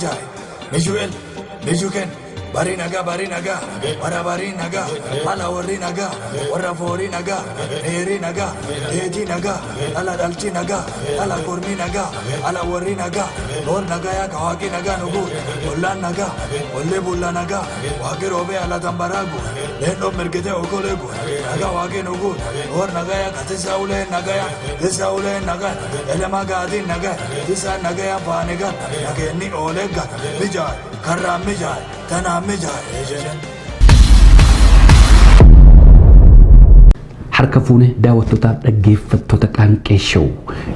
Mijaay, Miju'el, Mijuken, Bari nagaa, bari nagaa, warra barii nagaa, ala warri nagaa, warra foorii nagaa, dheerii nagaa, dheetii nagaa, ala dhalchi nagaa, ala kormii nagaa, ala warri nagaa, loon nagaa yaa kawaaqii nagaa nugu, ollaan nagaa, ollee bulla nagaa, waaqii roobee ala tambaraagu, leendoon mirgitee okoleegu, nagaa waaqii nugu, loon nagaa yaa katisaa ulee nagaa yaa, tisaa ulee nagaa, elemaa gaatiin nagaa, tisaa nagaa yaa faanigaa, nageenni oolee gal, mijaay, karraan mijaay, tanaan mijaay. Harka fuune daawwattootaaf dhaggeeffattoota Qaanqee Show,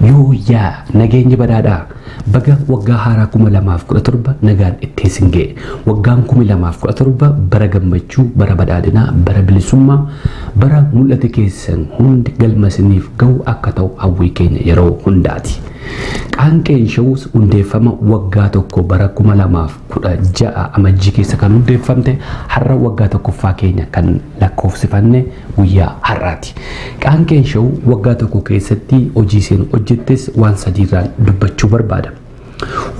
yoo yaa nageenyi badhaadhaa, baga waggaa haaraa 2017 nagaan itti isin ga'e. Waggaan 2017 bara gammachuu, bara badhaadhinaa, bara bilisummaa, bara mul'ata keessan hundi galma isiniif ga'u akka ta'u hawwii keenya yeroo hundaati. Qaanqeen Showus hundeeffama waggaa tokko, bara 2016 Amajjii keessa kan hundeeffamte, har'a waggaa tokkoffaa keenya kan lakkoofsifanne guyyaa har'aati. Qaanqeen Show waggaa tokko keessatti hojii isheen hojjettes waan sadiirraan dubbachuu barbaada.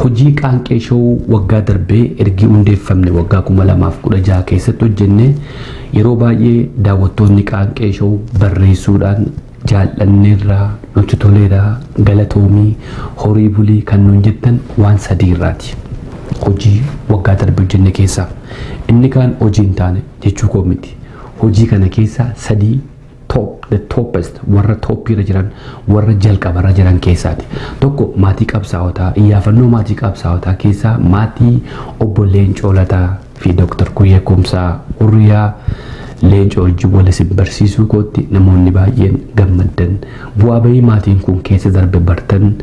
Hojii Qaanqee Show waggaa darbee ergi hundeeffamne waggaa 2016 keessatti hojjenne, yeroo baay'ee daawwattoonni Qaanqee Show barreessuudhaan jaallanneerraa, nutti toleera, galatoomii, horii bulii kan nuun jettan waan sadiirraati. Hojii waggaa darbe hojjenne keessaa inni kaan hojii hin taane jechuu koo miti. Hojii kana keessaa sadii top, the toppest, warra toppiirra jiran, warra jalqabarra jiran keessaati. Tokko maatii qabsaa'otaa, iyyaafannoo maatii qabsaa'otaa keessaa maatii obbo Leencoo Lataa fi Dr. Kuyyee Kumsaa Hurriyaa Leencoo wajjin wal isin barsiisuu kootti namoonni baay'een gammaddan, bu'aa bahii maatiin kun keessa darbe bartan,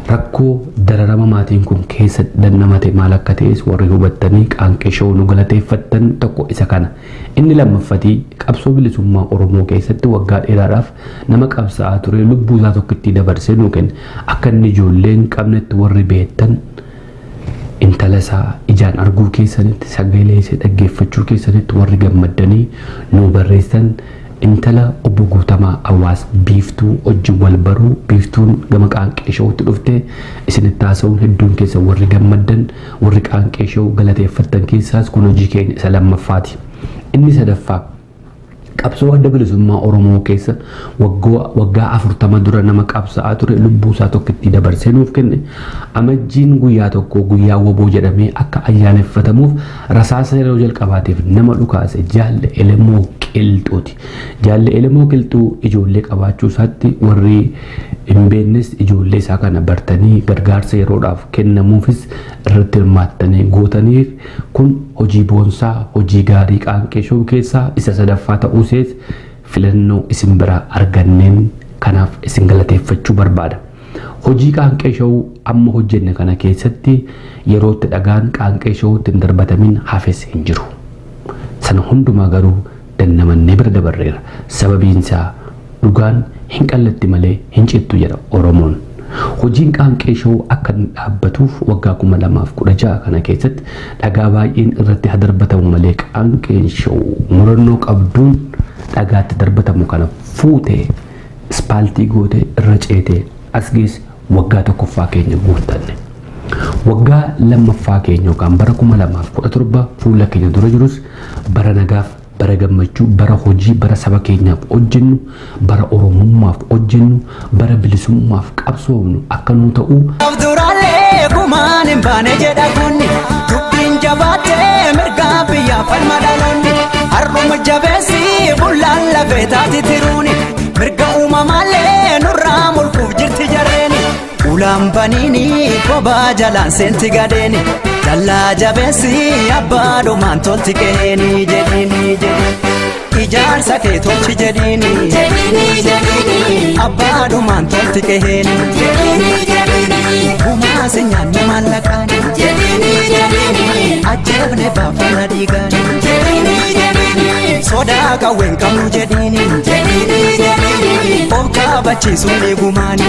rakkoo dararama maatiin kun keessa dannamate maal akka ta'es warri hubattanii Qaanqee Show nu galateeffattan tokko isa kana. Inni lammaffatii qabsoo bilisummaa Oromoo keessatti waggaa dheeraadhaaf nama qabsaa'aa ture, lubbuu isaa tokkotti dabarsee nuu kenne, akka inni ijoollee hin qabnetti warri beektan, intala isaa ijaan arguu keessanitti, sagalee ishee dhaggeeffachuu keessanitti warri gammaddanii nuu barreessan, intala obbo Guutamaa Hawaas Biiftuu wajjin wal baruu, Biiftuun gama Qaanqee Showtti dhufte isinitti haasa'uun hedduun keessa warri gammaddan, warri Qaanqee Show galateeffattan keessaas kun hojii keenya isa lammaffaati. Inni sadaffaa qabsoo Adda Bilisummaa Oromoo keessa waggaa 40 dura nama qabsaa'aa ture, lubbuu isaa tokkotti dabarsee nuuf kenne, Amajjiin guyyaa tokko guyyaa WBO jedhamee akka ayyaaneffatamuuf rasaasa yeroo jalqabaatiif nama dhukaase Jaalle Elemoo Qilxuuti. Jaalle Elemoo Qilxuu ijoollee qabaachuu isaatti warri hin beeknes ijoollee isaa kana bartanii gargaarsa yeroodhaaf kennamuufis irratti hirmaattanii gootaniif, kun hojii boonsaa, hojii gaarii Qaanqee Show keessaa isa sadaffaa ta'uu sees filannoo isin biraa arganneen kanaaf isin galateeffachuu barbaada. Hojii Qaanqee Show amma hojjenne kana keessatti yeroo itti dhagaan Qaanqee Showtti hin darbatamin hafes hin jiru. Sana hundumaa garuu dandamannee bira dabarreera. Sababiin isaa dhugaan hin qallatti malee hin cittu jedha Oromoon. Hojiin Qaanqee Show akka inni dhaabbatuuf waggaa 2016 kana keessatti dhagaa baay'een irratti darbatamu malee, Qaanqeen Show murannoo qabduun dhagaatti darbatamu kana fuutee, ispaaltii gootee, irra ceetee as geesse, waggaa tokkoffaa keenya guuttanne. Waggaa lammaffaa keenya yookaan bara 2017 fuula keenya dura jirus bara nagaaf, bara gammachuu, bara hojii, bara saba keenyaaf hojjennu, bara Oromummaaf hojjennu, bara bilisummaaf qabsoomnu akka nuu ta'u. Duraalee kumaan hin baane jedha kunni, dubbiin jabaattee mirgaa biyyaa falma dhaloonni, har'uma jabeessi bullaan lafee taati tiruuni, mirga uumamaallee nurraa mulquuf jirti jarreeni, ulaan baniini kophaa jalaan seenti gadeeni, dallaa jabeessi abbaa dhumaan tolti qeeni jedhiini jedhiini, ijaarsa kee tolchi jedhiini, abbaa dhumaan tolti qeeni, gumaa si nyaanne maallaqaani, ajjeefne baafana dhiigaani, sodaa qawween qabnu jedhiini, of kaabachiisuun eegumaani.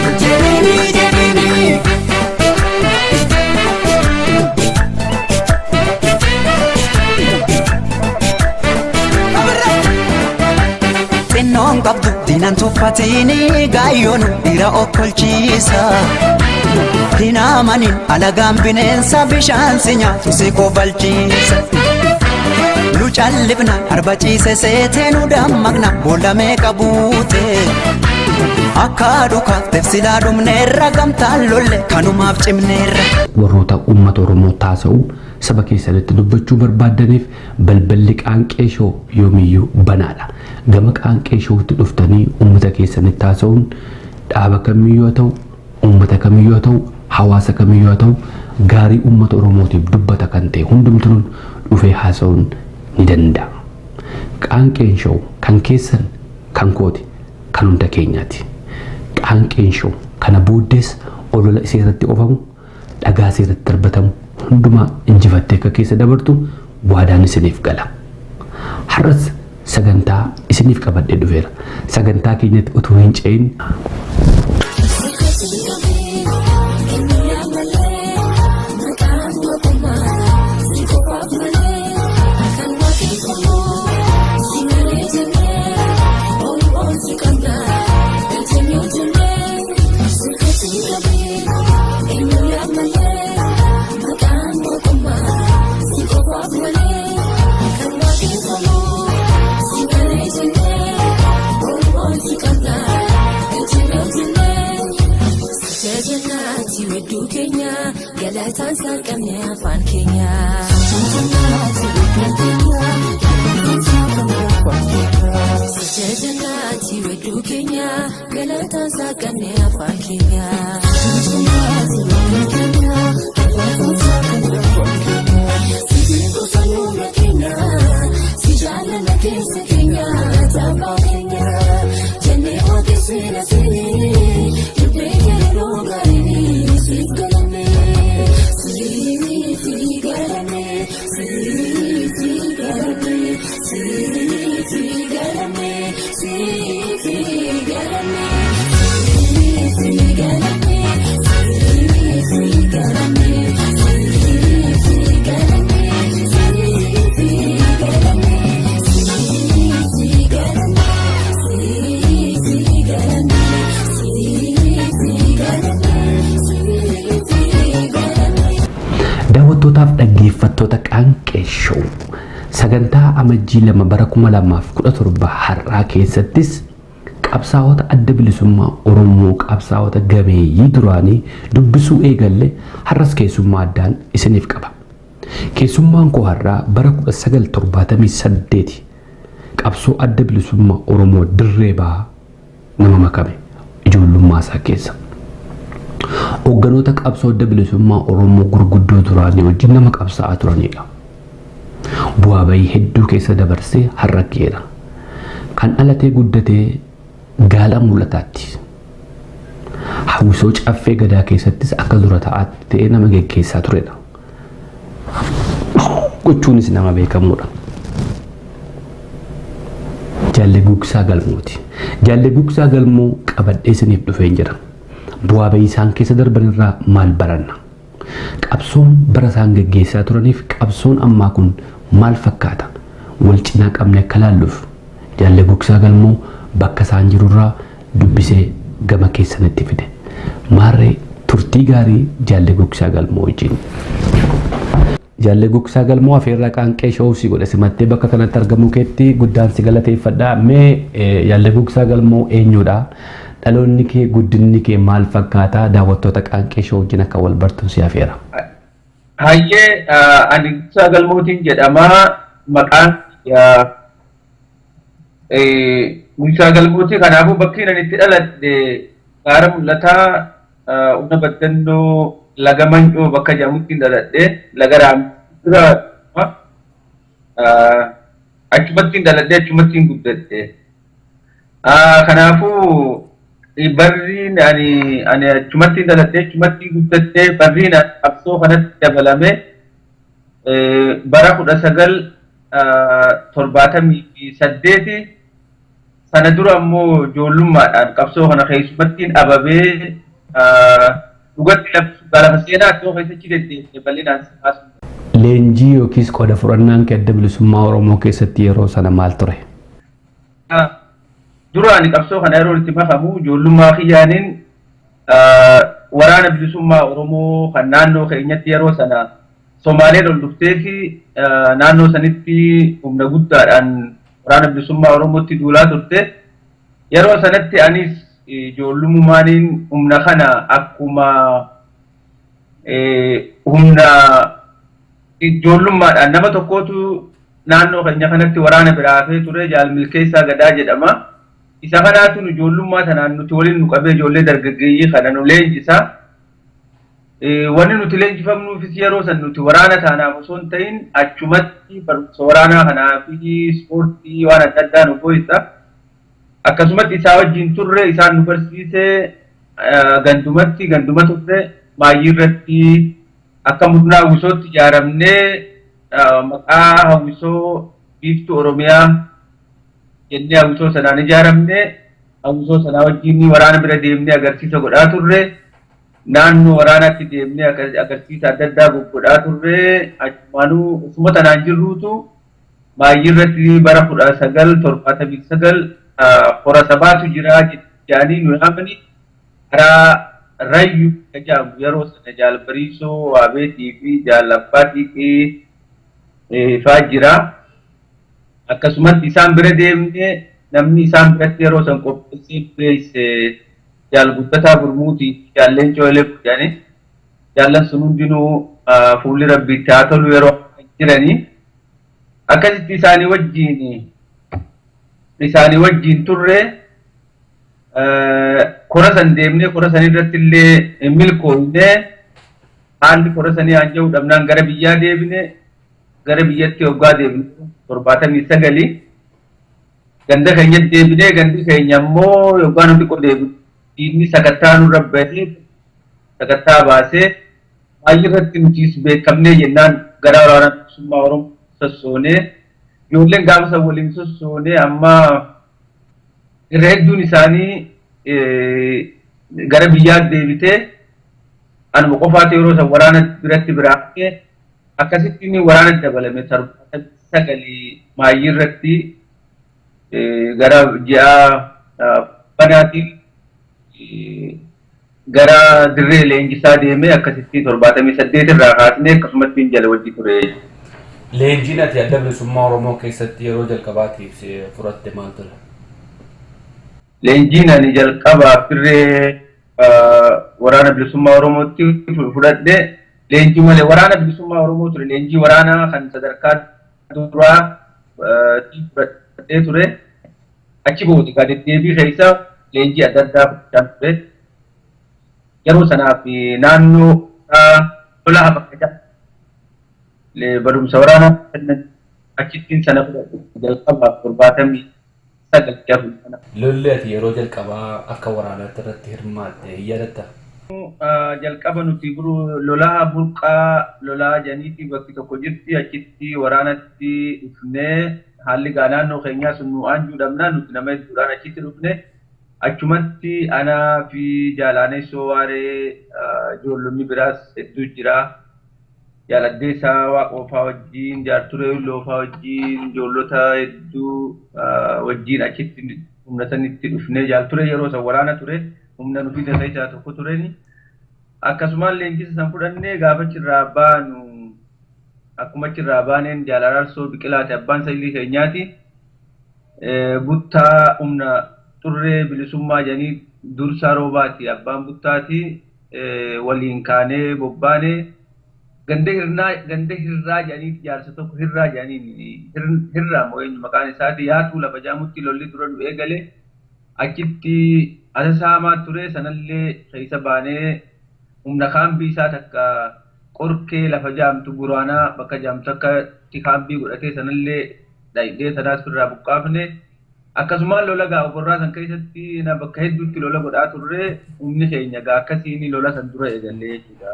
Xinnoon qabdu diinan tuffatini, gaayyoon dhiira okkolchiisa. Dinaamaniin alagaan bineensa bishaan si nyaatu si kofalchiisa. Nu callifna arba ciise seetee nu dammaqna boolla meeqa buute. Akka dhukaaf silaa dhumneerra gamtaan lolle kanumaaf cimneerra. Warroota uummata Oromoo taasa'u saba keessanitti dubbachuu barbaadaniif balballi Qaanqee Show yoomiyyuu banaadha. Gama Qaanqee Showtti dhuftanii uummata keessanitti haasa'uun dhaaba kamiyyuu haa ta'u, uummata kamiyyuu haa ta'u, hawaasa kamiyyuu haa ta'u, gaarii uummata Oromootiif dubbata kan ta'e hundumtuun dhufee haasa'uun ni danda'a. Qaanqeen Show kan keessan, kan kooti, kan hunda keenyaati. Qaanqeen Show kana booddees olola isee irratti oofamu, dhagaa isee irratti darbatamu hundumaa injifattee akka keessa dabartu waadaan isiniif gala. Har'as sagantaa isiniif qabadhee dhufeera. Sagantaa keenyatti utuu hin ce'in Galataan saaqamne afaan keenya. Jajanaati wedduu keenya galataan saaqamne afaan keenya. Sitiin kuusanuu keenya si jaalala keessa keenya taphaa keenya jennee waaqessina seenee dubbee yeroo gaarii siif galanne siif galanne siif galanne siif galanne siif galanne siif galanne siif galanne siif galanne siif galanne siif galanne siif galanne siif galanne siif galanne. Daawwattootaaf dhaggeeffattoota Qaanqee Show, sagantaa Amajjii 2 bara 2017 har'aa keessattis qabsaa'ota Adda Bilisummaa Oromoo qabsaa'ota gameeyyii duraanii dubbisuu eegalle. Har'as keessummaa addaan isiniif qaba. Keessummaan koo har'aa bara 1978 qabsoo Adda Bilisummaa Oromoo dirree bahaa nama makame, ijoollummaa isaa keessa. Hoogganoota qabsoo Adda Bilisummaa Oromoo gurguddoo duraanii wajjin nama qabsaa'aa turanidha. Bu'aa bayii hedduu keessa dabarsee har'a ga'eera. Kan dhalatee guddatee Gaala Mul'ataatti. Hawwisoo Caffee Gadaa keessattis akka dura ta'aatti ta'ee nama geggeessaa turedha. Gochuunis nama beekamudha. Jaalle Gugsaa Galmooti. Jaalle Gugsaa Galmoo qabadhee isiniif dhufeen jira. Bu'aa bayii isaan keessa darban irraa maal baranna? Qabsoon bara isaan geggeessaa turaniif qabsoon ammaa kun maal fakkaata? Wal cinaa qabne akka laalluuf Jaalle Gugsaa Galmoo bakka isaan jirurraa dubbisee gama keessanitti fide. Maarree, turtii gaarii Jaalle Gugsaa Galmoo wajjin. Jaalle Gugsaa Galmoo, afeerraa Qaanqee Show si godhe simattee bakka kanatti argamuu keetti guddaan si galateeffadha. Mee Jaalle Gugsaa Galmoo eenyudha? Dhaloonni kee, guddinni kee maal fakkaata? Daawwattoota Qaanqee Show wajjin akka wal bartuun si afeera. Hayyee, ani Gugsaa Galmootiin jedhama. Maqaan Gugsaa Galmooti. Kanaafuu bakki ani itti dhaladhe Gaara Mul'ataa, Una Baddannoo, Laga Mancoo bakka jedhamutti dhaladhe. Laga Raambiraa achumatti dhaladhe, achumatti guddadhe. Kanaafuu barriin ani achumatti dhaladhe, achumatti guddadhe, barriin qabsoo kanatti dabalame bara 1978. Sana dura ammoo ijoollummaadhaan qabsoo kana keessumattiin ababee dhugatti lafa seenaa iddoo keessatti deddeebine bal'inaan si haasuu. Leenjii yookiis qooda fudhannaan kee Adda Bilisummaa Oromoo keessatti yeroo sana maal ture? Dura ani qabsoo kana yeroo itti makamu ijoollummaa kiyyaaniin Waraana Bilisummaa Oromoo kan naannoo keenyatti yeroo sana Somaaleen ol dhuftee fi naannoo sanitti humna guddaadhaan Waraana Bilisummaa Oromootti duulaa turte. Yeroo sanatti anis ijoollummaaniin humna kana akkuma humna ijoollummaadhaan nama tokkootu naannoo keenya kanatti waraana biraa hafee ture, Jaal Milkeessaa Gadaa jedhama. Isa kanaatu ijoollummaa tanaan nuti waliin nu qabee ijoollee dargaggeeyyii kana nu leenjisa. Wanni nuti leenjifamnuufis yeroo san nuti waraana taanaaf osoo hin ta'in achumatti barumsa waraanaa kanaa fi ispoortii waan adda addaa nu fooyyessa. Akkasumatti isaa wajjin turre, isaan nu barsiisee, gandumatti ganduma turre. Maayyii irratti akka murnaa hawwisootti ijaaramnee, maqaa Hawwisoo Biiftuu Oromiyaa jennee hawwisoo sanaan ijaaramnee, hawwisoo sanaa wajjin waraana bira deemnee agarsiisa godhaa turre. Naannoo waraanaatti deemnee agarsiisa adda addaa godhaa turre. Achumaanuu osuma tanaan jirruutu maayyii irratti bara 1979 hora sabaatu jira jedhanii nu yaamanii, karaa Rayyuu jedhamu yeroo sana Jaal Bariisoo Waabeetii fi Jaal Abbaa Xiiqii faa jira. Akkasumatti isaan bira deemnee, namni isaan biratti yeroo san qopheessee beeyse Jaal Guddataa Gurmuutii fi Jaal Leencoo Elemoo jedhanii, jaallan sun hundinuu fuulli Rabbiitti haa tolu, yeroo jiranii. Akkasitti isaanii wajjiin turre. Kora san deemnee, kora san irratti illee milkoofnee, haalli kora sanii hanja'uu dhabnaan gara biyyaa deebine. Gara biyyatti hoggaa deebine 79 ganda keenyatti deebinee, gandi keenya immoo yoggaa nuti xiqqoo deebine diinni sakattaa nurra bahee, sakattaa baasee, baay'ee irratti nutis beekamnee jennaan gara Waraana Bilisummaa Oromoo sossoonee, ijoolleen gaafa san waliin sossoonee amma irra hedduun isaanii gara biyyaa deebitee, anuma qofaatu yeroo san waraana biratti biraa akkasitti inni waraana dabalame. 79 maayyii irratti gara ji'a banaatiin gara dirree leenjisaa deemee, akkasitti 78 irraa kaasnee akkasumatti hin jala wajji ture. Leenjiin ati Adda Bilisummaa Oromoo keessatti yeroo jalqabaatiif fudhatte maal ture? Leenjiin ani jalqabaaf dirree Waraana Bilisummaa Oromootti fudhadhe leenjii malee Waraana Bilisummaa Oromoo ture. Leenjii waraanaa kan sadarkaa duraa fudhadhee ture. Achi booda egaa deddeebii keessa leenjii adda addaa fudhachaa ture. Yeroo sanaaf naannoo lola bakka barumsa waraanaa achittiin sana fudhadhe jalqabaaf 79 jedhamu. Lolli ati yeroo jalqabaa akka waraanaatti irratti hirmaatte hin yaadattaa? Jalqaba nuti lolaa burqaa lolaa janiiti bakki tokko jirti, achitti waraanatti dhufnee, haalli gaa naannoo keenyaa sun nu aanjuu dhabnaa nuti nama hedduudhaan achitti dhufne. Achumatti anaa fi Jaalaaneessoo Waaree, ijoollonni biraas hedduu jira. Jaaladdeessaa Waaqoofaa wajjin, Jaarturee Hulloofaa wajjin, ijoollota hedduu wajjin achitti humna sanitti dhufnee, Jaalturee yeroo san waraana ture, humna nu fide keessaa tokko tureni. Akkasumaan leenjisa san fudhannee gaafa achirraa baanu, akkuma achirraa baaneen Jaal Araarsoo Biqilaati, abbaan saylii keenyaati. Buttaa humna xurree bilisummaa jedhanii dursaa roobaati, abbaan buttaati, waliin kaanee bobbaanee ganda hirnaa, ganda Hirraa jedhanii, jaarsa tokko Hirraa jedhaniin, Hirraa moo eenyu maqaan isaati, yaatuu lafa jaamutti lolli dura nu eegale. Achitti asasaamaa ture, sanallee keessa baanee humna kaambii isaa takka Qorkee lafa jaamtu, Buraanaa bakka jaamtu akkatti kaambii godhatee, sanallee dhayidhee sanaas ofirraa buqqaafne. Akkasumaan lola gaa oborraa san keessatti na bakka hedduutti lola godhaa turre. Humni keenya gaa akkasiin lola san dura eegallee jechuudha.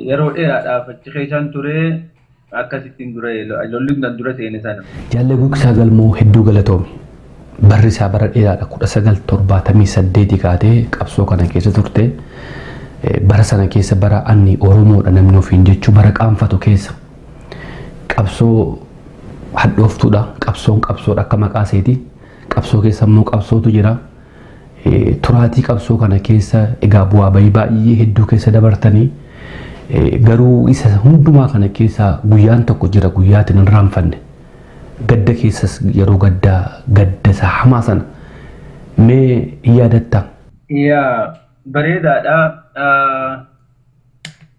Yeroo dheeraadhaaf achi keessaan ture, akkasittiin dura lolli kan dura seene sana. Jaallee Gugsaa Galmoo, hedduu galatoomi. Barri isaa bara dheeraadha, 1978 kaatee qabsoo kana keessa turte. Bara sana keessa, bara anni Oromoodha namni ofiin jechuu bara qaanfatu keessa. Qabsoo hadhooftuudha. Qabsoon qabsoodha akka maqaa iseeti. Qabsoo keessa immoo qabsootu jira. Turaatii qabsoo kana keessa egaa bu'aa bayii baay'ee hedduu keessa dabartanii garuu isa hundumaa kana keessa guyyaan tokko jira guyyaatiin hin irraanfanne. Gadda keessas yeroo gaddaa gadda isa hamaa sana mee hin yaadattaa? Yaa bareedaadha.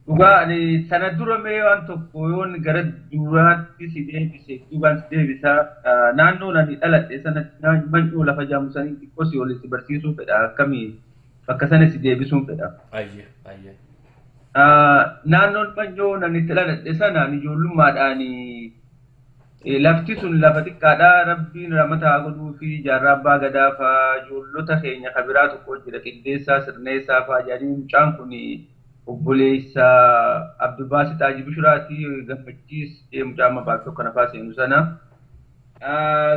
Dhugaa ani sana dura mee waan tokko yoon gara duraatti si deebise duubaan si deebisaa naannoon ani dhaladhe sanatti man'uu lafa jaamu sanii xiqqoo si ol si barsiisuu fedha akkamii bakka sana si deebisuun fedha. Ayyee ayyee. Naannoon man'oo ani itti dhaladhe sana ijoollummaadhaan lafti sun lafa xiqqaadha rabbiin ramata haa godhuu fi jaarraa abbaa gadaa faa ijoollota keenya kabiraa tokko jira qindeessaa sirneessaa faa jedhanii mucaan kun obboleessa Abdulbaasi Taajii Bishiraati gammachiis mucaa amma baatoo kana faa seenu sana.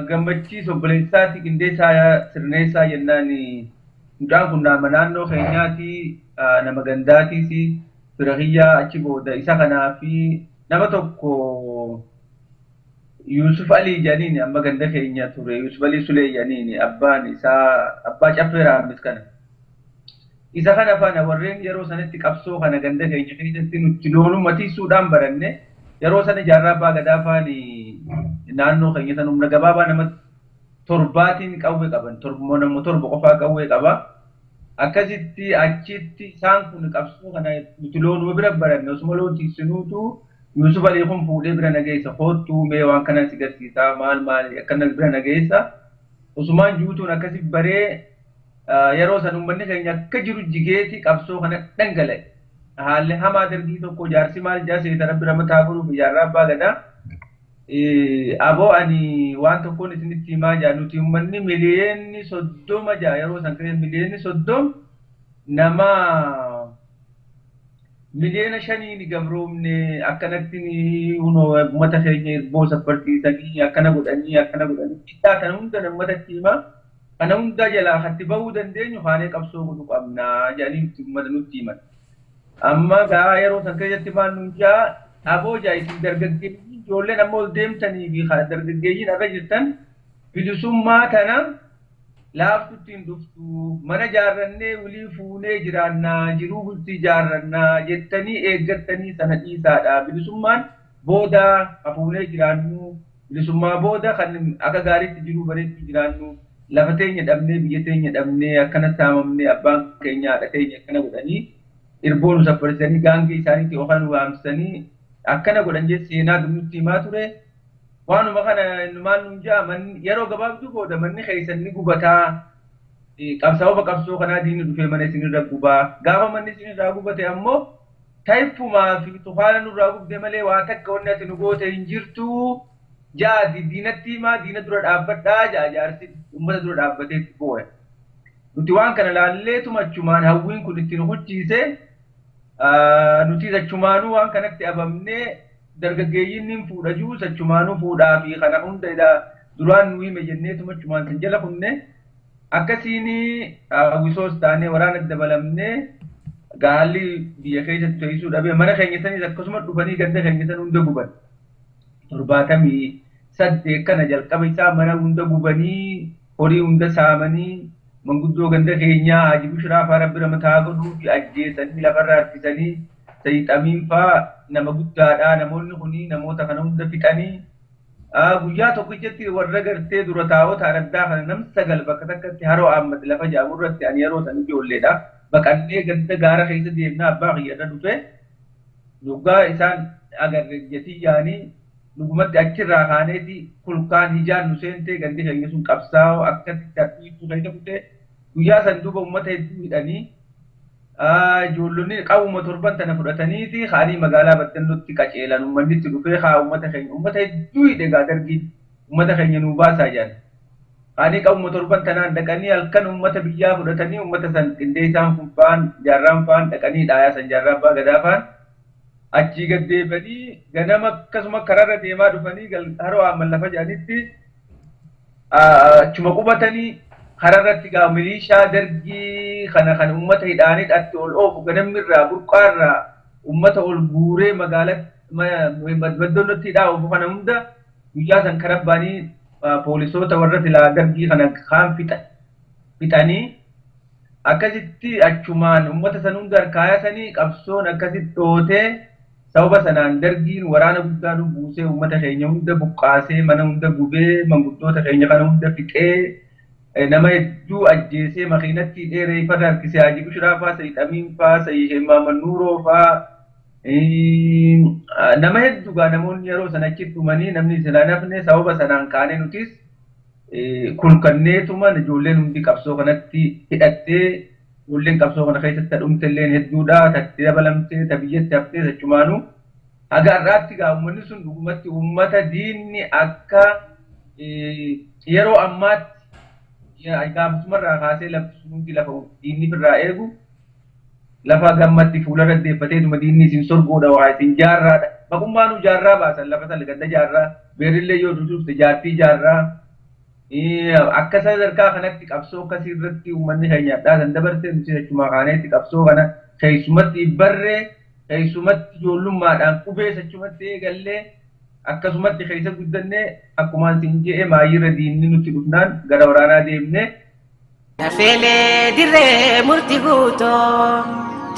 Gammachiis obboleessaati qindeessaa sirneessaa jennaan mucaan kun nama naannoo keenyaati nama gandaatiis fira kiyyaa achi booda isa kanaa fi nama tokko Yusuf Ali jedhaniin amma ganda keenya ture Yusuf Ali Sulee jedhaniin abbaan isaa abbaa caffee raammis kana. Isa kana faana warreen yeroo sanatti qabsoo kana ganda keenya keessatti nuti loonuma tiisuudhaan baranne yeroo sana jaarraa abbaa gadaa faani naannoo keenya sana humna gabaabaa nama torbaatiin qawwee qaban nama torba qofaa qawwee qaba. Akkasitti achitti isaan kun qabsoo kana nuti loonuma bira baranne osuma loon tiisinuutu Yusuf Ali kun fuudhee bira nageessa hoottuu mee waan kana si garsiisaa maal maal akkana bira nageessa. Osumaan juutuun akkasi baree yeroo san uummanni keenya akka jiru jigeeti qabsoo kana dhangala'e. Haalli hamaa dargii tokko jaarsi maal jaarsi rabbi ramataa godhuuf jaarraa abbaa gadaa. Aboo ani waan tokkoon isinitti himaa jaa nuti uummanni 30 miliyoona jaa yeroo san keessa 30 miliyoona nama 5 miliyooniin gabroomne akkanatti uummata keenya irboo saffarsiisanii akkana godhanii akkana godhanii qixxaa kana hunda uummatatti himaa. Kana hunda jalaa hatti bahuu dandeenyu haanee qabsoo godhuu qabnaa jedhanii uummata nutti himan. Amma gaa yeroo san keessatti maal nuun jaa aboo jaa isin dargaggeeyyiin ijoolleen amma ol deemtanii fi dargaggeeyyiin irra jirtan bilisummaa tana laaftutti hin dhuftu mana jaarrannee walii fuunee jiraannaa jiruu bultii jaarrannaa jettanii eeggattanii sana dhiisaadha. Bilisummaan booda hafuunee jiraannu bilisummaa booda kan akka gaariitti jiruu bareedduu jiraannu lafa teenya dhabnee biyya teenya dhabnee akkana saamamnee abbaan keenya haadha teenya akkana godhanii irboo nu saffarsanii gaangee isaaniitti yookaan waamsisanii akkana godhan jee seenaa nutti himaa ture. Waanuma kana maal nuun jaa yeroo gabaabduu booda manni keessan ni gubataa sababa qabsoo kanaa diinni dhufee mana isinirra gubaa gaafa manni isinirraa gubate ammoo tayippumaa fi tufaana nurraa gubde malee waa takka wanni ati nu goote hin jirtu jaati diinatti himaa diina dura dhaabbadhaa jaa jaarsi uummata dura dhaabbatee itti boo'e. Nuti waan kana laalleetuma achumaan hawwiin kun itti nu hucciise nuti achumaanuu waan kanatti abamnee dargaggeeyyiin ni fuudha jiru achumaanuu fuudhaa fi kana hunda duraan nu hime jenneetuma achumaan san jala kunne akkasiin hawwisoos taanee waraana dabalamnee gaalli biyya keessatti to'isuu dhabee mana keenya sanis akkasuma dhufanii ganda keenya san hunda guban. 78 kana jalqaba isaa mana hunda gubanii horii hunda saamanii manguddoo ganda keenyaa Haji Bushiraa faa rabbi ramataa godhuu fi ajjeesanii lafarraa harkisanii sayixamiin faa nama guddaadha namoonni kuni namoota kana hunda fixanii guyyaa tokkichatti warra gartee dura taa'ota araddaa kana nam sagal bakka takkatti haroo Ahmad lafa jedhamu irratti ani yeroo san ijoolleedha baqannee ganda gaara keessa deemnaa abbaa kiyyarra dhufe dhugaa isaan agarre jetii yaanii dhugumatti achirraa kaaneeti kulkaan hijaan nu seentee gandi keenya sun qabsaa'oo akkasitti harkiisuu keessa kutee guyyaa san duuba uummata hedduu hidhanii ijoollonni qawwuma torban tana fudhataniiti kaanii magaalaa Baddannootti qaceelan uummanni itti dhufee haa uummata keenya uummata hedduu hidhe gaa dargiin uummata keenya nuu baasaa jedhan. Kaanii qawwuma torban tanaan dhaqanii halkan uummata biyyaa fudhatanii uummata san qindeessaan kun faan jaarraan faan dhaqanii dhaayaa san jaarraan faa gadaa faan achii gad deebanii ganama akkasuma karaarra deemaa dhufanii haroo Ahmad lafa jedhanitti achuma qubatanii kararratti gaa milishaa dargii kana kan uummata hidhaanii dhatti ol oofu ganamni irraa burqaarraa uummata ol guuree magaalatti Baddannootti hidhaa oofu kana hunda guyyaa san karabbaanii poolisoota warra silaa dargii kana kaan fixanii Akkasitti achumaan uummata san hunda harkaayatanii qabsoon akkasitti dhootee sababa sanaan dargiin waraana guddaa nu buusee uummata keenya hunda buqqaasee mana hunda gubee manguddoota keenya kana hunda fixee nama hedduu ajjeesee makiinatti dheeree farra harkisee Haji Bushiraa faa, Sayyid Amiin faa, Sayyid Sheek Nuuroo faa nama hedduu gaa namoonni yeroo sana achitti dhumanii namni silaa nafne sababa sanaan kaanee nutis kulkanneetuman ijoolleen hundi qabsoo kanatti hidhattee ijoolleen qabsoo kana keessatti dhumte illeen hedduudha tatti dabalamtee ta biyyatti haftee achumaanuu haga har'aatti gaa uummanni sun dhugumatti uummata diinni akka yeroo ammaatti gaafasumarraa kaasee lafti sun hundi lafa diinni firraa eegu lafa gammatti fuularra deeffateetuma diinni isin sorgoodha waa isin jaarraadha maqummaanuu jaarraa baasan lafa sana ganda jaarraa beerillee yoo dudufte jaartii jaarraa akka sadarkaa kanatti qabsoo akkasii irratti uummanni keenya dhaasan dabarsee nuti achumaa kaaneetti qabsoo kana keessumatti barree keessumatti ijoollummaadhaan qubee achumatti eegallee akkasumatti keessa guddannee akkumaan siin je'e maayirra diinni nutti dhufnaan gara waraanaa deemne. Lafeelee dirree murti guutoo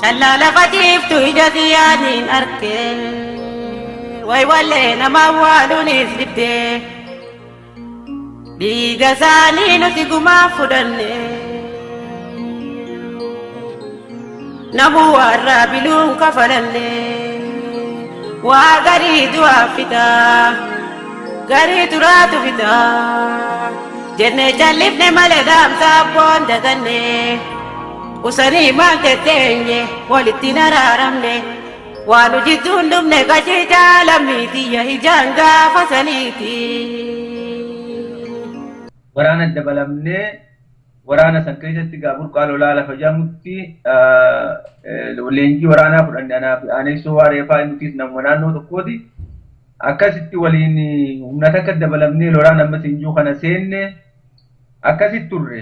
callaa lafa ciiftu ija xiyyaaniin arkee waywallee nama awwaaluunis dibdee dhiiga isaanii nuti gumaa fudhanne namuu warraa biluun kafalanne waa garii du'aa fitaa garii turaatu fitaa jennee callifne malee dhaamsa abboon daganne usanii maal tetteenye walitti naraaramne waan hojjettuun dhumne qajeelchaa lammiitiyya ijaan gaafa saniiti. Waraana dabalamnee waraana san keessatti gaa burqaa lolaa lafa jedhamutti leenjii waraanaa fudhanne anaa fi aanessoo waaree fa'aa nutis nama naannoo tokkooti. Akkasitti waliin humna takka dabalamnee lolaan ammas injuu kana seenne akkasitti turre.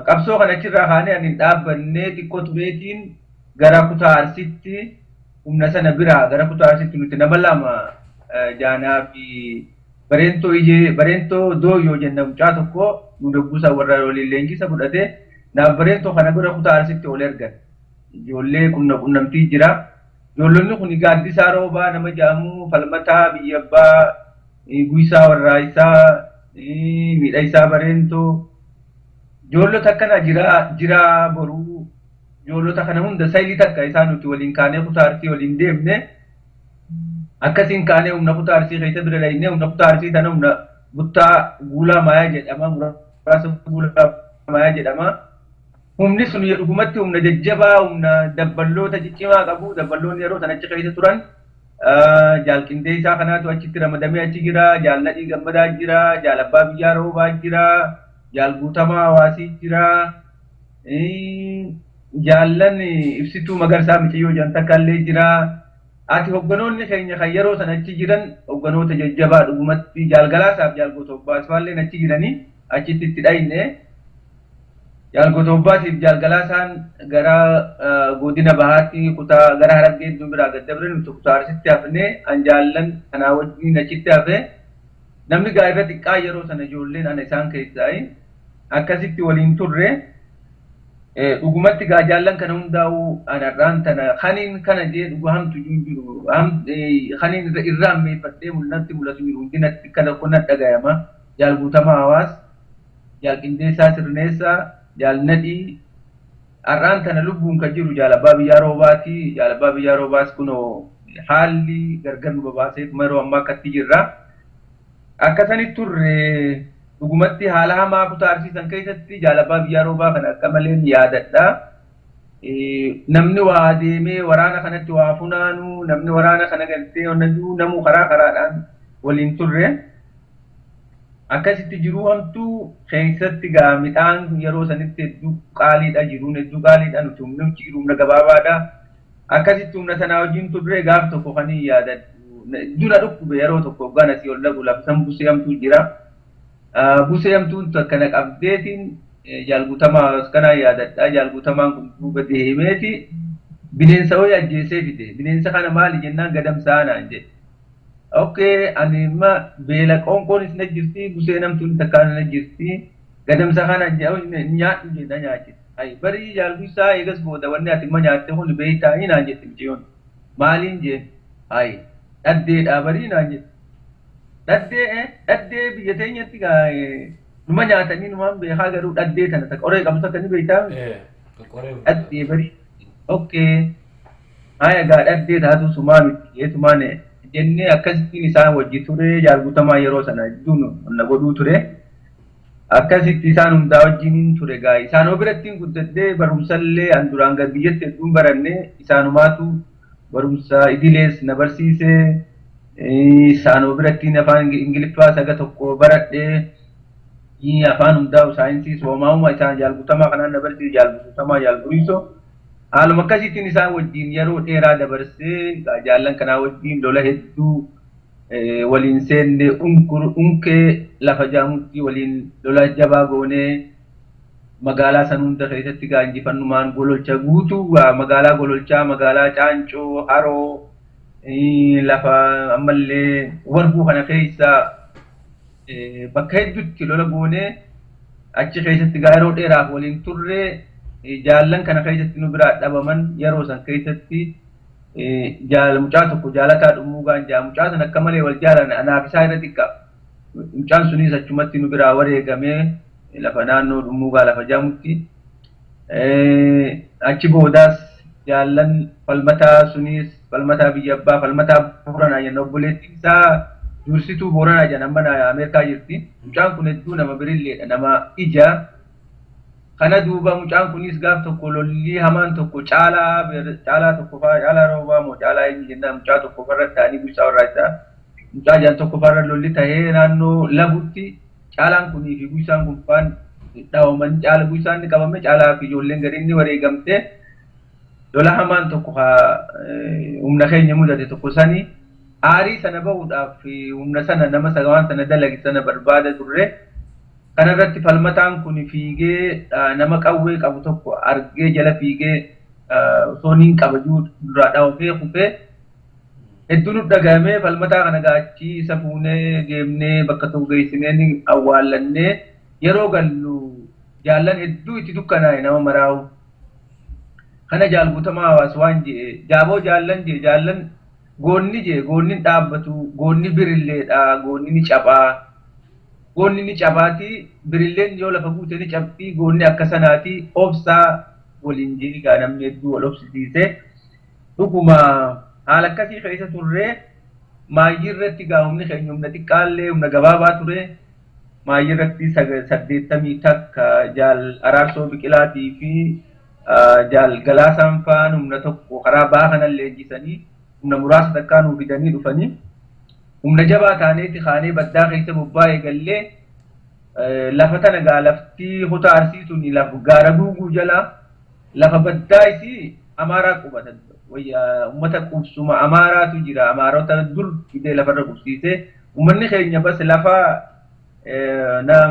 Qabsoo kana achirraa kaanee ani dhaabbannee xiqqoo tureetiin gara kutaa Arsiitti humna sana biraa gara kutaa Arsiitti nuti nama lama jaanaa fi Bareentoo ijee bareentoo dooyyoo jenna mucaa tokko nu doggusa warra waliin leenjisa fudhatee naaf bareentoo kana bira kutaa Arsiitti ol ergan. Ijoollee qunnamtii jira. Ijoollonni kun gaaddisaa roobaa nama jedhamu falmataa biyya abbaa guysaa warraayisaa miidhagsaa bareentoo ijoollota akkana jira boruu ijoollota kana hunda sayilii takka isaan nuti waliin kaanee kutaa Arsii waliin deemne akkasiin kaanee humna kutaa Arsii keessa bira dhahinee humna kutaa Arsii tana humna buttaa guulaa maayaa jedhama muraasa guulaa maayaa jedhama. Humni sun dhugumatti humna jajjabaa humna dabballoota ciccimaa qabu dabballoonni yeroo sana achi keessa turan jaalqindeessaa kanaatu achitti ramadamee achi jira jaal Nadhii Gammadaa jira jaal Abbaa Biyyaa Roobaa jira jaal Guutamaa Hawaasii jira jaallan Ibsituu Magarsaa Miciyyoo jedhan takka illee jira. Ati hogganoonni keenya kan yeroo sana achi jiran hogganoota jajjabaa dhugumatti jaal Galaasaaf jaal Gootobbaas faalleen achi jiranii achitti itti dhayne. Jaal Gootobbaasiif jaal Galaasaan gara godina Bahaatti kutaa gara Harargee hedduu biraa gad dabre nuti kutaa Arsitti hafne an jaallan kanaa wajjin achitti hafe namni gaa'irra xiqqaa yeroo sana ijoolleen ana isaan keessaa akkasitti waliin turre. Dhugumatti gaa jaallan kana hundaa'uu anarraan tana kaniin kana jee dhugu hamtu jiru kaniin irraa ammeeffadhee mul'atti mul'atu jiru hundinatti kana kun dhagayama jaal Guutamaa Hawaas jaal Qindeessaa Sirneessaa jaal Nadhii har'aan tana lubbuun kan jiru jaal Abbaa Biyyaa Roobaati jaal Abbaa Biyyaa Roobaas kunoo haalli gargar nu babaasee yeroo ammaa akkatti jirra. Akkasanitti turre dhugumatti haala hamaa kutaa Arsiisan keessatti jaal Abbaa Biyyaa Roobaa kana akka malee yaadadha. Namni waa deemee waraana kanatti waa funaanu namni waraana kana galtee onnajuu namuu karaa karaadhaan waliin turre. Akkasitti jiruu hamtuu keessatti gaa midhaan yeroo sanitti hedduu qaaliidha jiruun hedduu qaaliidha nuti humni jiru humna gabaabaadha. Akkasitti humna sanaa wajjin turre gaaf tokko kan hin yaadadhu. Dura dhukkube yeroo tokko hoggaan asii ol dhagu labsan busee hamtuu jira. Busee hamtuun takka na qabdeetiin jaal Guutamaa kanaa yaadadha. Jaal Guutamaan kun duuba deemeeti bineensa wayii ajjeesee fide. Bineensa kana maali jennaan gadamsaa naan jedhe. Okay, ani imma beela qoonqoonis na jirti, busee namtuun takkaan na jirti. Gadamsa kana nyaadhu jedha nyaachise. Ayi barii jaalbisaa eegas booda wanni ati imma nyaatte kun beektaa naan jette mucayyoon. Maaliin jeen? Ayi dhaddeedhaa barii naan jette. Dhaddee dhaddee biyya teenyatti numa nyaatanii numaan beekaa garuu dhaddee tana takka qoree qabdu takka ni beektaa? Dhaddee barii. Okay. Haya gaa dhaddee taatu sumaa miti eetumaan jennee akkasittiin isaan wajji ture jaalgutamaa yeroo sana hedduun na godhuu ture. Akkasitti isaan hundaa wajjiniin ture gaa isaan birattiin guddadhee barumsallee an duraan gad biyyatti hedduun baranne isaanumaatu barumsa idilees na barsiise. Isaan birattiin afaan Ingiliffaa saga tokko baradhee afaan hundaa saayinsii soomaa'uma isaan jaalgutamaa kanaan na barsiise jaalgutamaa jaalguriisoo. Haaluma akkasittiin isaan wajjin yeroo dheeraa dabarsee jaallan kanaa wajjin lola hedduu waliin seenne unkee lafa jaamutti waliin lola jabaa goonee magaalaa san hunda keessatti gaa injifannumaan gololcha guutuu magaalaa gololchaa magaalaa caancoo haroo lafa ammallee warbuu kana keessa bakka hedduutti lola goonee achi keessatti gaa yeroo dheeraaf waliin turre jaallan kana keessatti nu biraa dhabaman yeroo san keessatti mucaa tokko jaalataa dhumuu gaanjaa mucaa san akka malee wal jaalan anaaf isaa irra xiqqa mucaan sunis achumatti nu biraa wareegamee lafa naannoo dhumuu gaa lafa jaamutti achi boodaas jaallan falmataa sunis falmataa biyya abbaa falmataa booranaa jenna obboleettiin isaa dursituu booranaa jenna amma Ameerikaa jirti mucaan kun hedduu nama birilleedha nama ija kana duuba mucaan kunis gaaf tokko lolli hamaan tokko caalaa caalaa tokko faa caalaa roobaa moo caalaa eenyu jennaan mucaa tokko farra ta'anii bulchaa warraa isaa mucaa jaan tokko farra lolli tahee naannoo lagutti caalaan kunii fi guysaan kun faan dhawaman caala guysaan ni qabame caalaa fi ijoolleen gadi inni wareegamte lola hamaan tokko humna keenya mudate tokko sani aarii sana bahuudhaaf humna sana nama waan sana dalage sana barbaada turre. Kanarratti falmataan kun fiigee nama qawwee qabu tokko argee jala fiigee osoo niin qabajuu duraa dhaabamee kufee hedduu nu dhagahame falmataa kana gaachii isa fuunee deemnee bakka tokko geessinee ni awwaallannee yeroo gallu jaallan hedduu itti dukkanaa'e nama maraa'u. Kana jaalgutamaa hawaas waan jee jaaboo jaallan jee jaallan goonni jee goonni dhaabbatu goonni birilleedha goonni ni caphaa. Goonni ni cabaati birilleen yoo lafa guute ni cabbii goonni akka sanaati obsaa waliin jigaa namni hedduu wal obsisiise dhuguma haala akkasii keessa turree maayyii irratti gaa humni keenya humna xiqqaallee humna gabaabaa ture maayyii irratti 81 jaal Araarsoo Biqilaatii fi jaal Galaasaan faan humna tokko karaa baha kanan leenjisanii humna muraasa takkaa nuu fidanii dhufanii. Humna jabaa taaneeti kaanee baddaa keessa bobba'ee gallee lafa tana gaa lafti kutaa arsii tuni lafa gaara guuguu jala lafa baddaa isii amaaraa qubatan uummata qubsuma amaaraatu jira amaarota dur fidee lafarra qubsiise uummanni keenya bas lafa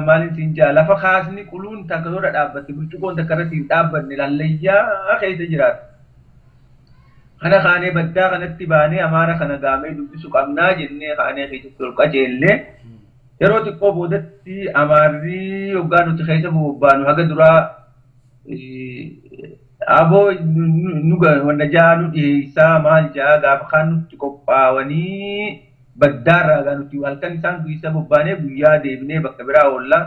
maaliin siin jaa lafa kaasni quluun takka tola dhaabbatte burcuqqoon takka irratti hin dhaabbanne lallayyaa keessa jiraata. Kana kaanee baddaa kanatti baanee amaara kana gaamee dubbisu qabnaa jennee kaanee keessatti ol qajeellee yeroo xiqqoo boodatti amaarri hoggaa nuti keessa bobbaanu haga duraa aboo nu wanna jaa nu dhiyeessaa maal jaa gaafa kaan nutti qophaawanii baddaarraa gaa nuti halkan isaan keessa bobbaanee guyyaa deebinee bakka biraa oollaa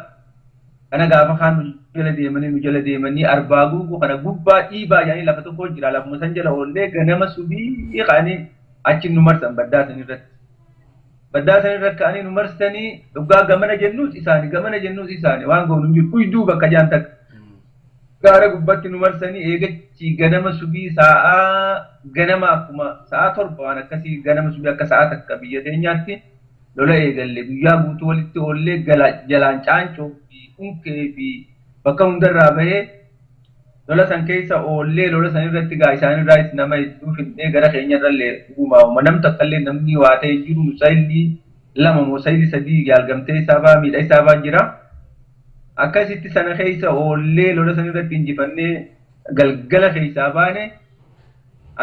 kana gaafa kaan nu jala deemanii arbaa guuguu kana gubbaa dhiibaa jedhanii lafa tokko jira lafuma san jala oollee ganama subii kaanii achi nu marsan baddaa san irratti. Baddaa san irratti ka'anii nu marsanii dhugaa gamana jennuus isaani gamana jennuus isaani waan goonu hin jiru huyduu bakka jaan takka. Gaara gubbatti nu marsanii eegachi ganama subii sa'aa ganama akkuma sa'aa 7 waan akkasii ganama subii akka sa'aa takka biyya teenyaatti lola eegalle guyyaa guutuu walitti oollee jalaan caancoo fi unkee fi bakka hundarraa bahee lola san keessa oollee lola san irratti gaa isaanirraas nama hedduu fidnee gara keenyarrallee dhugumaa nam takkallee namni waa ta'e jiru musaayilii 2 musaayilii 3 yaalgamtee isaa baa miidha isaa baa jira. Akkasitti sana keessa oollee lola san irratti injifannee galgala keessaa baane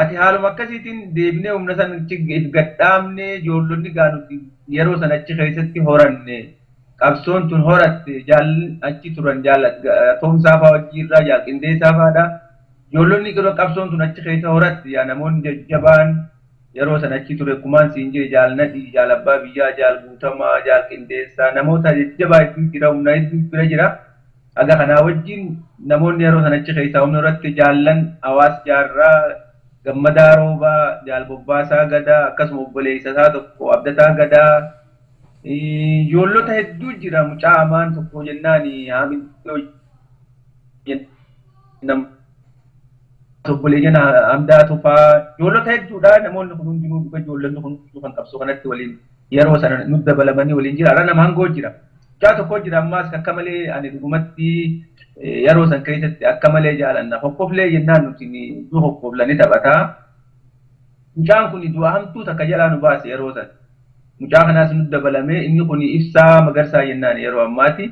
ati haaluma akkasiitiin deebinee humna san if gadhaabnee ijoollonni gaa nuti yeroo san achi keessatti horanne Qabsoon tun horatte jaalli achi turan Toomsaa fa'aa wajjiirraa jaal Qindeessaa fa'aadha. Ijoollonni qabsoon tun achi keessa horatte yaa namoonni jajjabaan yeroo san achi ture kumaan siin jee jaal Nadhii, jaal Abbaa Biyyaa, jaal Guutamaa, jaal Qindeessaa namoota jajjabaa hedduu jira, humna hedduu bira jira. Aga kanaa wajjin namoonni yeroo san achi keessaa humna horatte jaallan Hawaas Jaarraa, Gammadaa Roobaa, jaal Bobbaasaa Gadaa, akkasuma obboleessa isaa tokko Abdataa Gadaa, ijoollota hedduu jira. Mucaa hamaan tokko jennaan Haamidoo obboleeyyan Hamdaa Tufaa, ijoollota hedduudha. Namoonni kun hundinuu dhuga ijoollonni kun hundinuu kan qabsoo kanatti waliin yeroo sana nu dabalamanii waliin jira. Har'a nama hangoo jira. Mucaa tokko jira ammaas akka malee ani dhugumatti yeroo san keessatti akka malee jaalanna. Hokkoflee jennaan nuti iddoo hokkoflanii taphataa. Mucaan kun du'a hamtuu takka jalaa nu baase yeroo san. Mucaa kanaas nu dabalamee inni kun Ibsaa Magarsaa jennaan yeroo ammaati.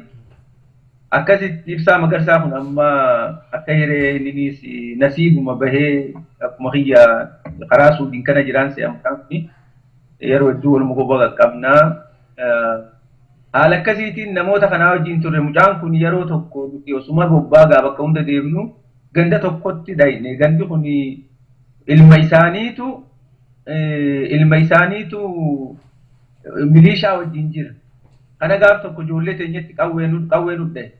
Akkasitti Ibsaa Magarsaa kun amma akka hiree inninis nasiibuma bahee akkuma kiyya karaa suudiin kana jiraan se'a mucaan kun yeroo hedduu waluma kophaa qaqqabnaa. Haala akkasiitiin namoota kanaa wajjin turre. Mucaan kun yeroo tokko nuti osuma bobbaa gaa bakka hunda deemnu ganda tokkotti dhayne. Gandi kun ilma isaaniitu milishaa wajjin jira. Kana gaaf tokko ijoollee teenyatti qawwee nu dhahe.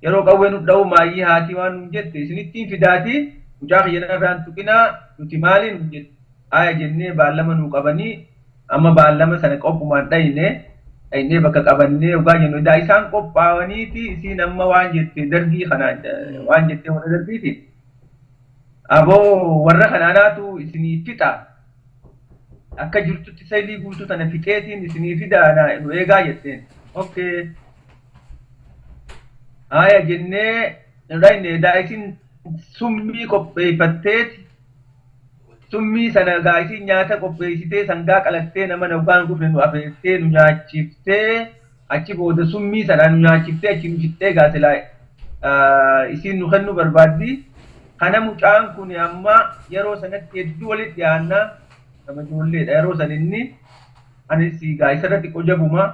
Yeroo qawwee nu dha'u maayyii haatii waan nuun jette, "Isinittiin fidaatii mucaa kiyya irraan tuqinaa, nuti maaliin?" nuun jette. Aya jennee baallama nuu qabanii amma baallama sana qophumaan dhayne bakka qabannee dhugaa jennu edaa isaan qophaa'aniiti isiin amma waan jette dargii kana waan jette warra dargiiti. "Aboo, warra kanaanaatu isinii fixa. Akka jirtutti saylii guutuu tana fixeetiin isinii fida, nu eegaa," jetteen. Okay. Aya jennee dhayne. Edaa isin summii qopheeffatteeti, summii sana gaa isin nyaata qopheessitee, sangaa qalattee, nama dhugaan dhufne nu afeertee, nu nyaachiftee, achi booda summii sana nu nyaachiftee achi nu fixxee gaa silaa isin nu kennu barbaaddi. Kana mucaan kun amma yeroo sanatti hedduu walitti dhiyaannaa, nama ijoolleedha yeroo san inni, anis gaa isarratti qojabuma.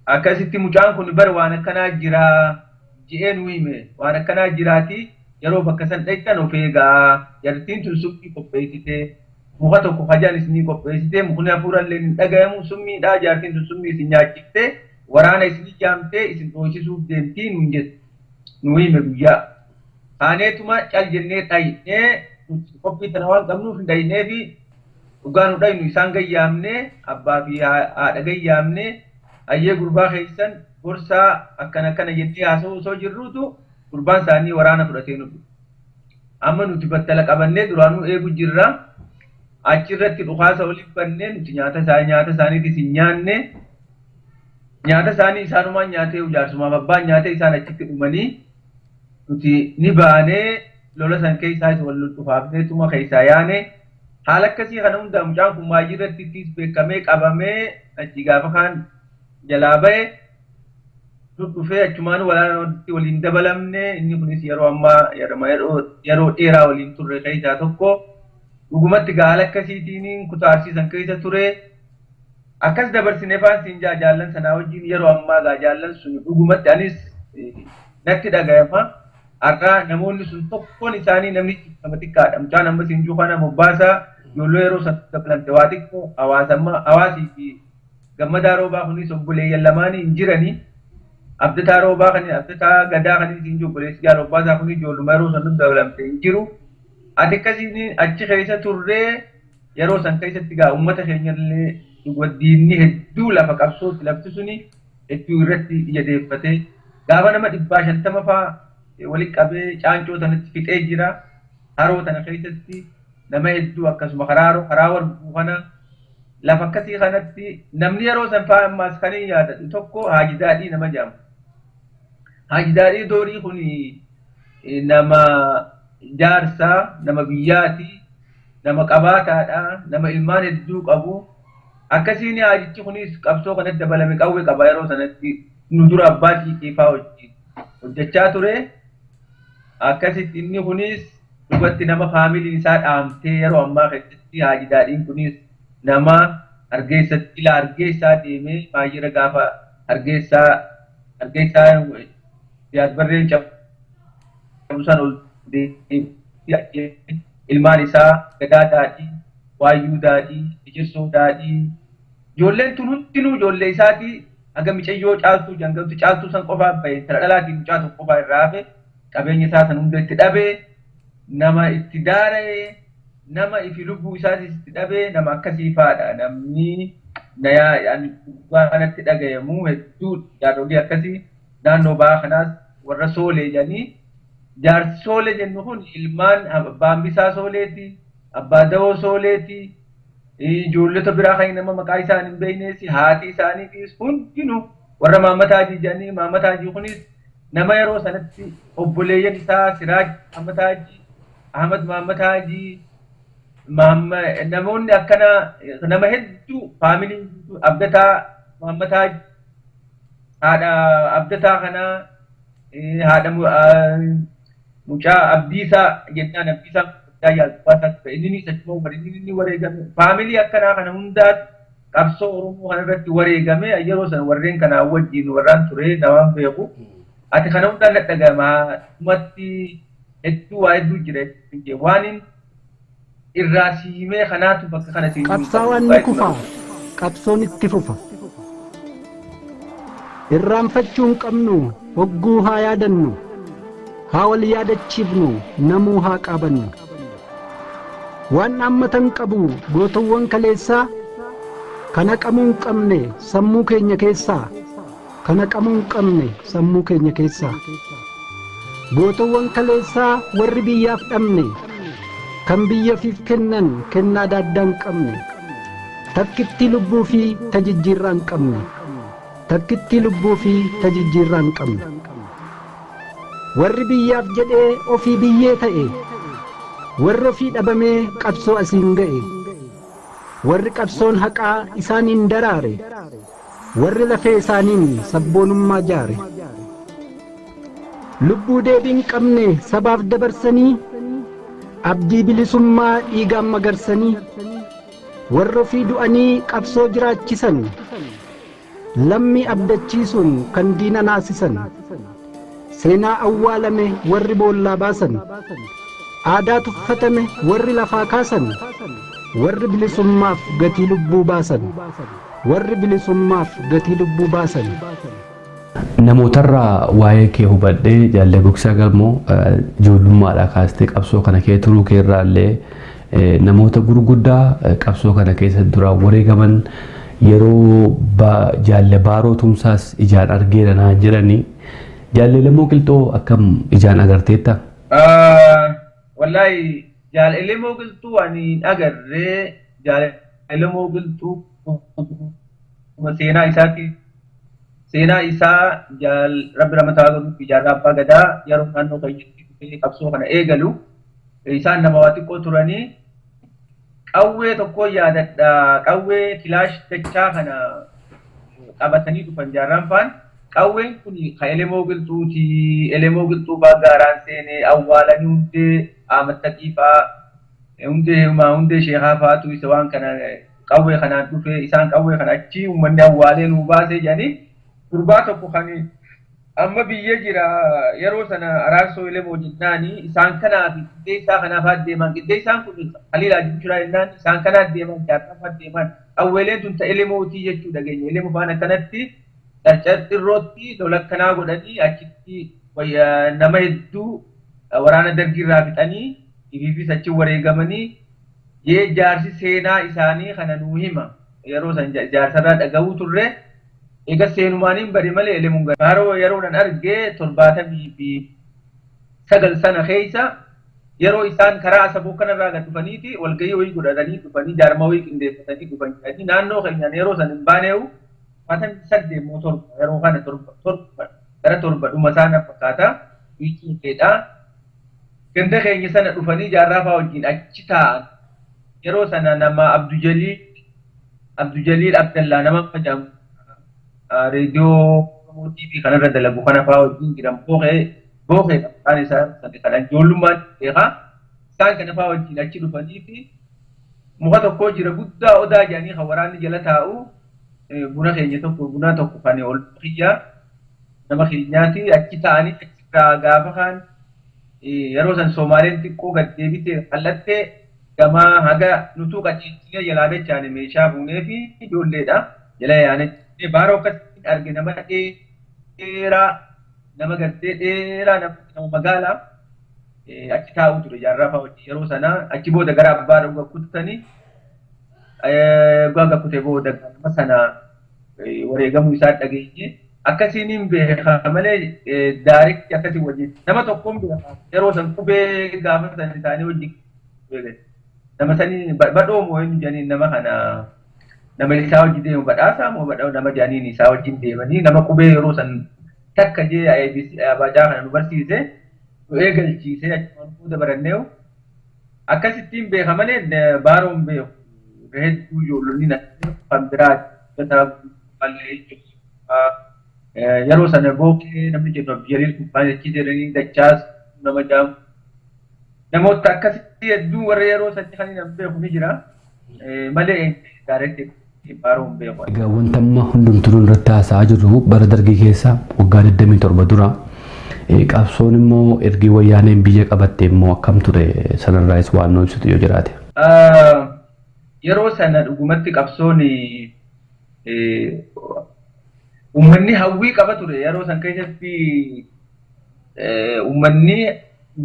Akkasitti mucaan kun bara waan akkanaa jiraa ji'ee nu hime, waan akkanaa jiraati, yeroo bakka san dhaqxan of eegaa, jartiin tun summii qopheessitee, muka tokko hajaan isinii qopheessitee, mukni hafuurallee hin dhagayamu, summiidhaa, jaartiin tun summii isin nyaachiftee waraana isinii jaamtee isin dhoosisuuf deemtii nuun jette, nu hime guyyaa. Kaaneetuma cal jennee dhaynee, qophii tana waan qabnuuf hin dhaynee fi dhugaa nu dhaynu isaan gayyaamnee, abbaa fi haadha gayyaamnee, "Hayyee, gurbaa keessan gorsaa," akkana akkana jennee haasa'uu osoo jirruutu gurbaan isaanii waraana fudhatee nu dhufe. Amma nuti battala qabannee duraanuu eegu jirra. Achirratti dhukaasa oliif bannee, nuti nyaata isaanii nyaata isaaniitis hin nyaanne. Nyaata isaanii isaanumaan nyaatee, jaarsumaaf abbaan nyaatee isaan achitti dhumanii, nuti ni baanee lola san keessaa isa wal dhufaafneetuma keessaa yaane. Haala akkasii kana hundaa mucaan kun maayii irratti ittis beekamee qabamee achi gaafa kaan jalaa bahe dhufee achumaan waraanatti waliin dabalamne. Inni kunis yeroo ammaa yeroo dheeraa waliin turre keessaa tokko. Dhugumatti haala akkasiitiin kutaa Arsiisan keessa ture. Akkas dabarsine faan siin jaa jaallan sanaa wajjin. Yeroo ammaa gaa jaallan sun dhugumatti anis natti dhagayama. Har'a namoonni sun tokkoon isaanii namni nama xiqqaadha. Mucaan amma siin jiru kana Mobbaasaa ijoollee yeroo sana dabalamte waa xiqqoo hawaasa hawaasii fi Gammadaa Roobaa kunis obboleeyyan lamaanii hin jiranii. Abdataa Roobaa kan Abdataa Gadaa kan siin jiru obboleessi jaal Mobbaasaa kunis ijoolluma yeroo sana dabalamte hin jiru. Ati akkasiin achi keessa turree yeroo san keessatti gaa uummata keenyallee diinni hedduu lafa qabsootti lafti suni hedduu irratti ija deeffatee gaafa nama 150 fa'aa walitti qabee Caancoo tanatti fixee jira. Haroo tana keessatti nama hedduu akkasuma karaa Warbuu kana lafa akkasii kanatti namni yeroo san fa'aa ammaas kan hin yaadadhu tokko Haaji Daadhii nama jedhamu. Haaji Daadhii Doorii kun nama jaarsaa, nama biyyaati, nama qabaataadha, nama ilmaan hedduu qabu. Akkasiin haajichi kunis qabsoo kanatti dabalame, qawwee qaba, yeroo sanatti nu dura abbaa xiixiifaa wajjin hojjechaa ture. Akkasitti inni kunis dhugatti nama faamiliin isaa dhaamtee yeroo ammaa keessatti Haaji Daadhiin kunis nama Hargeessatti ila Hargeessaa deemee baay'eera gaafa Hargeessaa Hargeessaa Siyaad Barreen cabsaan ol deemee ilmaan isaa Gadaa Daadhii, Waayyuu Daadhii, Ejersoo Daadhii ijoolleen tun hundinuu ijoollee isaatii haga micayyoo Caaltuu jangamtu Caaltuu san qofaa bahe intala dhalaatiin mucaa tokko qofaa irraa hafe qabeenya isaa san hunda itti dhabee nama itti daara'e nama ifi lubbuu isaatis itti dhabee nama akkasii faadha namni nayaa yani dhugaa natti dhagayamu hedduu jaarsolii akkasii naannoo baha kanaas warra Soolee jedhanii jaarsi Soolee jennu kun ilmaan abbaa Hambisaa Sooleeti, abbaa Dawoo Sooleeti, ijoollota biraa kan nama maqaa isaan hin beeknes haati isaaniitis hundinuu warra Maammat Haajii jedhanii Maammat Haajii kunis nama yeroo sanatti obboleeyyan isaa Siraaj Maammat Haajii, Ahmad Maammat Haajii, namoonni akkana nama hedduu faamiliin guutuu Abdataa Maammat Haajii, haadha Abdataa kanaa haadha mucaa Abdiisaa jennaan Abdiisaa yaaltuwaasaa ture inni achuma wal inni wareegame faamilii akkanaa kana hundaatu qabsoo Oromoo kana irratti wareegame yeroo sana warreen kanaa wajjin warraan ture namaan beeku ati kana hundaan dhadhagama dhumatti hedduu waa hedduu jira waan irraa siimee kanaatu bakka kana siin Qabsaawaan ni kufa, qabsoon itti fufa. Irraanfachuu hin qabnu, hogguu haa yaadannu, haa wal yaadachiifnu, namuu haa qaabannu. Waan dhaammatan qabu gootowwan kaleessaa, kan haqamuu hin qabne sammuu keenya keessaa, kan haqamuu hin qabne sammuu keenya keessaa. Gootowwan kaleessaa warri biyyaaf dhabne, kan biyya ofiif kennan kennaa daaddaa hin qabne, takkittii lubbuu fi tajijjiirraa hin qabne, takkittii lubbuu fi tajijjiirraa hin qabne. Warri biyyaaf jedhee ofii biyyee ta'e, warri ofii dhabamee qabsoo asiin ga'e, warri qabsoon haqaa isaaniin daraare, warri lafee isaaniin sabboonummaa jaare. Lubbuu deebii hin qabne sabaaf dabarsanii, abdii bilisummaa dhiigaan magarsanii, warri ofii du'anii qabsoo jiraachisan, lammii abdachiisuun kan diina naasisan, seenaa awwaalame warri boollaa baasan, aadaa tuffatame warri lafaa kaasan, warri bilisummaaf gatii lubbuu baasan, warri bilisummaaf gatii lubbuu baasan. Namootarraa waa'ee kee hubadhee jaallee Gugsaa Galmoo ijoollummaadhaa kaastee qabsoo kana kee turuu kee irraa illee namoota gurguddaa qabsoo kana keessa duraan wareegaman yeroo jaalle Baaroo Tumsaas ijaan argeera naan jedhanii jaalle Lemmoo Qilxoo akkam ijaan agarteetta? Wallaahi jaalle Lemmoo Qilxuu ani hin agarree jaalle Lemmoo Qilxuu seenaa isaatti seenaa isaa jaal rabbi ramataa godhuuf jaarraa abbaa gadaa yeroo naannoo keenyatti dhufee qabsoo kana eegalu isaan nama waa xiqqoo turanii qawwee tokko yaadadha qawwee kilaash dachaa kana qabatanii dhufan jaarraan faan qawween kun ka Elemoo Qilxuuti Elemoo Qilxuu faa gaaraan seenee awwaalanii hundee Ahmad faa hundee hundee sheekaa faatu isa waan kana qawwee kanaan dhufe isaan qawwee kana achi uummanni awwaalee nuu baasee jedhanii gurbaa tokko kan amma biyya jira yeroo sana Araarsoo Elemoo jennaani isaan kanaaf qindeessaa kanaaf deeman qindeessaan kun Khaliil Haji Bushiraa jennaan isaan kanaaf deeman jaarraa deeman qawweeleen tun ta Elemootii jechuu dhageenya Elemoo faan akkanatti carcar xirrootti lola akkanaa godhanii achitti nama hedduu waraana dargiirraa fixanii ifiifis achi wareegamanii jee jaarsi seenaa isaanii kana nuu hima yeroo san jaarsarraa dhaga'uu turre eega seenumaaniin bari malee Elemuun gara yeroodhaan argee 79 sana keessa yeroo isaan karaa Asaboo kanarraa gad dhufaniiti walgahii wayii godhatanii dhufanii jaarmaa wayii qindeeffatanii dhufan jedhanii naannoo keenyaan yeroo san hin baaneewu 78 immoo torba yeroo kana torba torba gara torba dhuma isaa na fakkaata wiikiinkeedha. Ganda keenya sana dhufanii jaarraa fa'aa wajjin achi taa'an yeroo sana nama Abdujaliil Abdallaa nama jedhamu reediyoo Oromoo TV kanarra dalagu kana fa'aa wajjin jiran booqee booqeedha maqaan isaa kana ijoollummaan beekaa isaan kana fa'aa wajjin achi dhufanii fi Muka tokko jira guddaa odaa jedhanii kan waraanni jala taa'u buna keenya tokko buna tokko kan ol xiyyaa nama keenyaati achi taa'anii achirraa gaafa kaan yeroo san Soomaaleen xiqqoo gad deebite qal'attee gamaa haga nutuu qajeelchinee jalaa dachaane meeshaa fuunee fi ijoolleedha jala yaane baaroo akkasitti arge nama dheeraa nama gartee dheeraa nama magaalaa achi taa'u ture jaarraa fa'aa wajjin yeroo sanaa achi booda gara abbaa dhuga kutanii dhugaa kutee booda nama sana wareegamuu isaa dhageenye akkasiin hin beeka malee daarikti akkasii wajjin nama tokkoon beeka yeroo san qubee gaafa san isaanii wajjin nama sanii badhoo moo hin jedhaniin nama kana nama isaa wajjin deemu badhaasaa moo badhoo nama jedhaniin isaa wajjin deemanii nama qubee yeroo san takka jee abajaa kana nu barsiise nu eegalchiisee achumaan booda baranneewu akkasittiin beeka malee baaroon beeku hedduu ijoollonni kan biraa yeroo sana bookee namni jennu Abdijaliil kubbaan achi jedhanii dachaas nama jaamu namoota akkasitti hedduu warra yeroo sanii kan hin beeku ni jira malee daaretti baaroon beeku. Egaa wanta amma hundumtuu irratti haasa'aa jirru bara dargii keessa waggaa 27 dura qabsoon immoo ergi wayyaaneen biyya qabatte immoo akkam ture sanarraayis waan nu ibsitu yoo jiraate. Yeroo sana dhugumatti qabsoon uummanni hawwii qaba ture yeroo san keessatti uummanni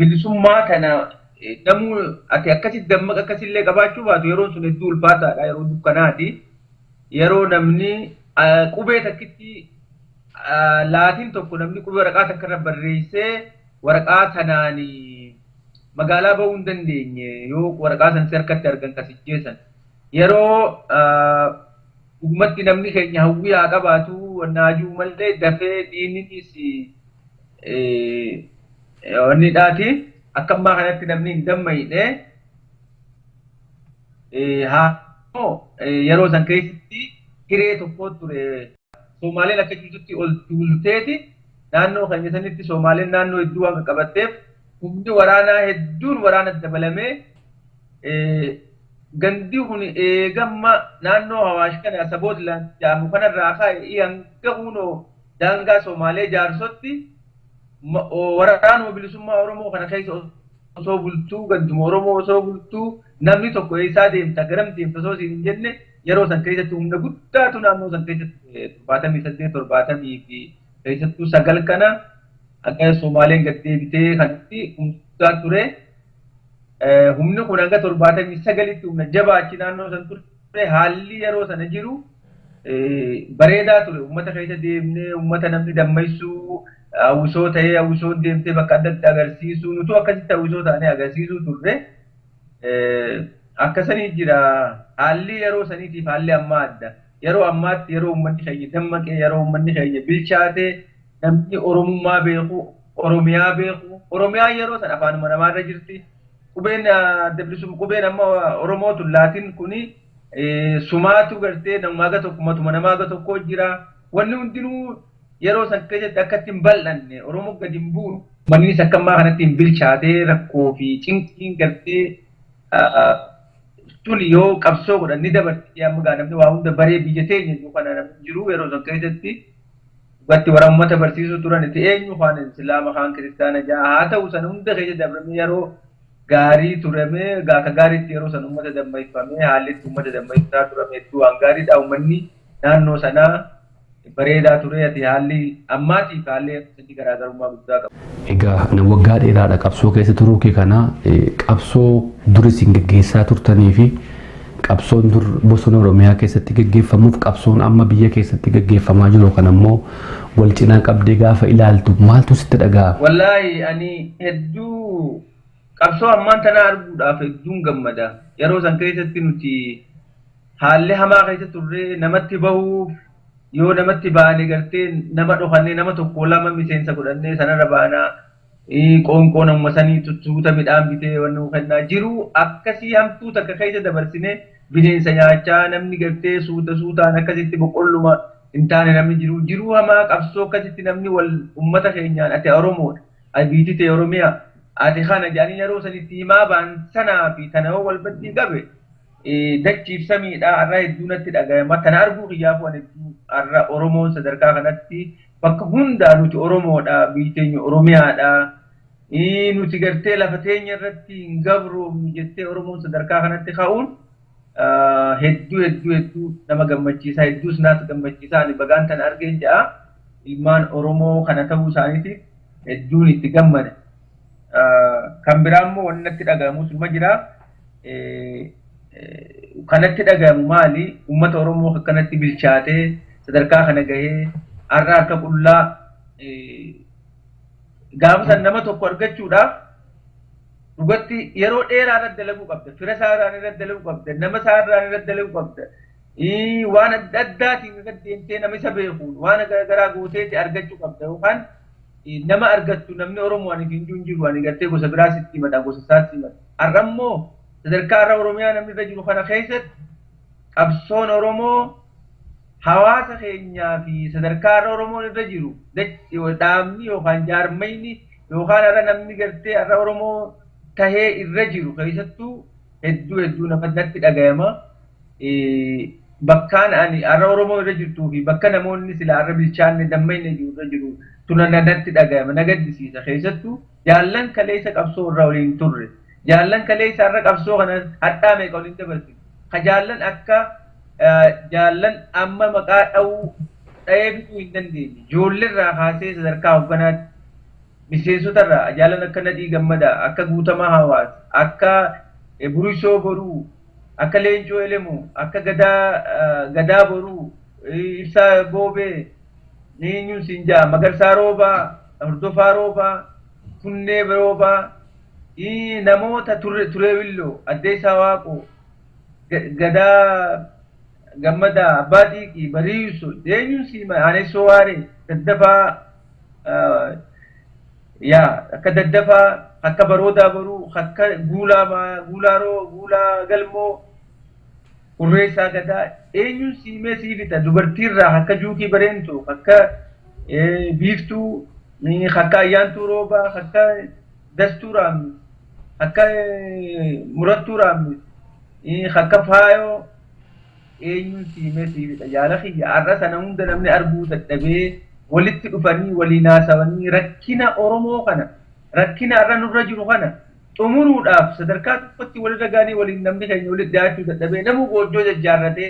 bilisummaa kana namuu ati akkasitti dammaqa akkasillee qabaachuu baatu yeroon sun hedduu ulfaataadha yeroo dukkanaati. Yeroo namni qubee takkitti laatiin tokko namni qubee waraqaa takka irra barreessee waraqaa sanaan magaalaa bahuu hin dandeenye yoo waraqaa san harkatti argan kasijjeessan. Yeroo dhugumatti namni keenya hawwii haa qabaatu naajuu malee dafee diinnis wanni dhaati akka ammaa kanatti namni hin dammayne haa yeroo san keessatti hiree tokko ture. Soomaaleen akka jirtutti ol tuulteeti naannoo keenya sanitti Soomaaleen naannoo hedduu waan qabatteef humni waraanaa hedduun waraana dabalamee gandi kun eegamma naannoo Hawaash kana Sabootlaan jedhamu kanarraa ka'e hanga kunoo daangaa Soomaalee jaarsotti waraanuma bilisummaa Oromoo kana keessa osoo bultuu ganduma Oromoo osoo bultuu namni tokko eessaa deemta garam deemta osoo siin hin jenne yeroo san keessatti humna guddaatu naannoo san keessatti 78 70 fi keessattuu 9 kana akka Soomaaleen gad deebitee kanatti humna ture. Humni kun hanga 79tti humna jabaa achi naannoo san ture haalli yeroo sana jiru bareedaa ture. Uummata keessa deemnee uummata namni dammaysuu hawwisoo ta'ee hawwisoon deemtee bakka adda addaa agarsiisuu nutu akkasitti hawwisoo ta'anii agarsiisuu turre. Akkasanii jira haalli yeroo saniitiif haalli ammaa adda. Yeroo ammaatti yeroo uummanni keenya dammaqee yeroo uummanni keenya bilchaate namni Oromummaa beeku Oromiyaa beeku Oromiyaan yeroo san afaanuma namaarra jirti. Qubeen qubeen amma Oromootu laatiin kuni sumaatu gartee namaa ga tokko matuma namaa ga tokko jira. Wanni hundinuu yeroo san keessatti akkatti hin bal'anne Oromoo gadi hin bu'u. Mannis akka ammaa kanatti hin bilchaatee rakkoo fi cinqiin gartee tuni yoo qabsoo godhan ni dabarti amma gaa namni waa hunda baree biyya teenya jiru kana namni jiru yeroo san keessatti dhugatti warra uummata barsiisuu turan itti eenyu kaan islaama kaan kiristaana ja'a haa ta'u san hunda keessa dabrame yeroo gaarii turame akka gaariitti yeroo san uummata dammayfamee haalli itti uummata dammaysaa turame hedduu waan gaariidha uummanni naannoo sanaa bareedaa ture ati haalli ammaatiif haalli akkasii garaagarummaa guddaa qaba. Egaa waggaa dheeraadha qabsoo keessa turuu kee kana qabsoo dur isin geggeessaa turtanii fi qabsoon dur bosona Oromiyaa keessatti geggeeffamuuf qabsoon amma biyya keessatti geggeeffamaa jiru kan ammoo wal cinaa qabdee gaafa ilaaltu maaltu sitti dhaga'ama? Wallaahi ani hedduu qabsoo ammaan tanaa arguudhaaf hedduun gammada. Yeroo san keessatti nuti haalli hamaa keessa turre namatti bahuuf yoo namatti baane gartee nama dhokannee nama tokko lama miseensa godhannee sanarra baanaa qoonqoo nama sanii tuttuuta midhaan bitee wanni kennaa jiru akkasii hamtuu takka keessa dabarsinee bineensa nyaachaa namni gartee suuta suutaan akkasitti boqqolluma hin taane namni jiru jiruu hamaa qabsoo akkasitti namni wal ummata keenyaan ati Oromoodha ati biyyi ta'e Oromiyaa ati kana jedhanii yeroo sanitti himaa ba'an sanaa fi tana yoo wal baddii qabe Dachiif samiidha har'a hedduu natti dhagayama. Tana arguu kiyyaafuu ani hedduu har'a Oromoon sadarkaa kanatti bakka hundaa nuti Oromoodha, biyyi teenya Oromiyaadha. Nuti gartee lafa teenya irratti hin gabroomnu jettee Oromoon sadarkaa kanatti ka'uun hedduu hedduu hedduu nama gammachiisa. Hedduus naaf gammachiisa. Ani bagaan tana argeen ja'a. Ilmaan Oromoo kana ta'uu isaaniitiif hedduun itti gammada. Kan biraa immoo wanni natti dhagahamu suma jira. Kanatti dhagahamu maali? Uummata Oromoo akkanatti bilchaatee sadarkaa kana gahee har'a harka qullaa gaafa san nama tokko argachuudhaaf dhugatti yeroo dheeraa irratti dalaguu qabda. Fira isaa irratti dalaguu qabda. Nama isaa irratti dalaguu qabda. Waan adda addaatiin irratti deemtee nama isa beekuun waan garaagaraa gooteeti argachuu qabda. Yookaan nama argattu namni Oromoo ani hin jiru ani gartee gosa biraa sitti himata gosa isaatti himata. Har'a immoo sadarkaa har'a Oromiyaa namni irra jiru kana keessatti qabsoon Oromoo hawaasa keenyaa fi sadarkaa har'a Oromoon irra jiru dhaabni yookaan jaarmayni yookaan har'a namni gartee har'a Oromoo tahee irra jiru keessattuu hedduu hedduu nama natti dhagayama. Bakkaan ani har'a Oromoo irra jirtuu fi bakka namoonni sila har'a bilchaanne dammayne jiru irra jiru tuna natti dhagayama na gaddisiisa keessattuu jaallan kaleessa qabsoo irra waliin turre jaallan kaleessa har'a qabsoo kana hadhaa meeqa waliin dabarsine ka jaallan akka jaallan amma maqaa dha'uu dha'ee fixuu hin dandeenye ijoolleerraa kaasee sadarkaa hogganaatti miseensotarraa jaallan akka Nadhii Gammadaa akka Guutamaa Hawaas akka Burisoo Boruu akka Leencoo Elemoo akka Gadaa Boruu Ibsaa Goobee eenyuun siin jaa Magarsaa Roobaa Hordofaa Roobaa Kunnee Roobaa namoota Turee Willoo Addeessaa Waaqoo Gadaa Gammadaa Abbaa Xiiqii Bariiso eenyuun siin Aanessoo Waaree Daddafaa yaa akka Daddafaa akka Baroodaa Boruu akka Guulaa Guulaa Galmoo Hurreessaa Gadaa eenyuun siimee sii fita dubartiirraa akka Juukii Bareentuu akka Biiftuu akka Ayyaantuu Roobaa akka Dastuu Raammis akka Murattuu Raammis akka Faayoo eenyuun siimee sii fita jaala kiyya har'a sana hunda namni arguu dadhabee walitti dhufanii waliin haasawanii rakkina Oromoo kana rakkina har'a nurra jiru kana xumuruudhaaf sadarkaa tokkotti walirra gaanii waliin namni keenya walitti dhiyaachuu dadhabee namuu goojjoo jajjaarratee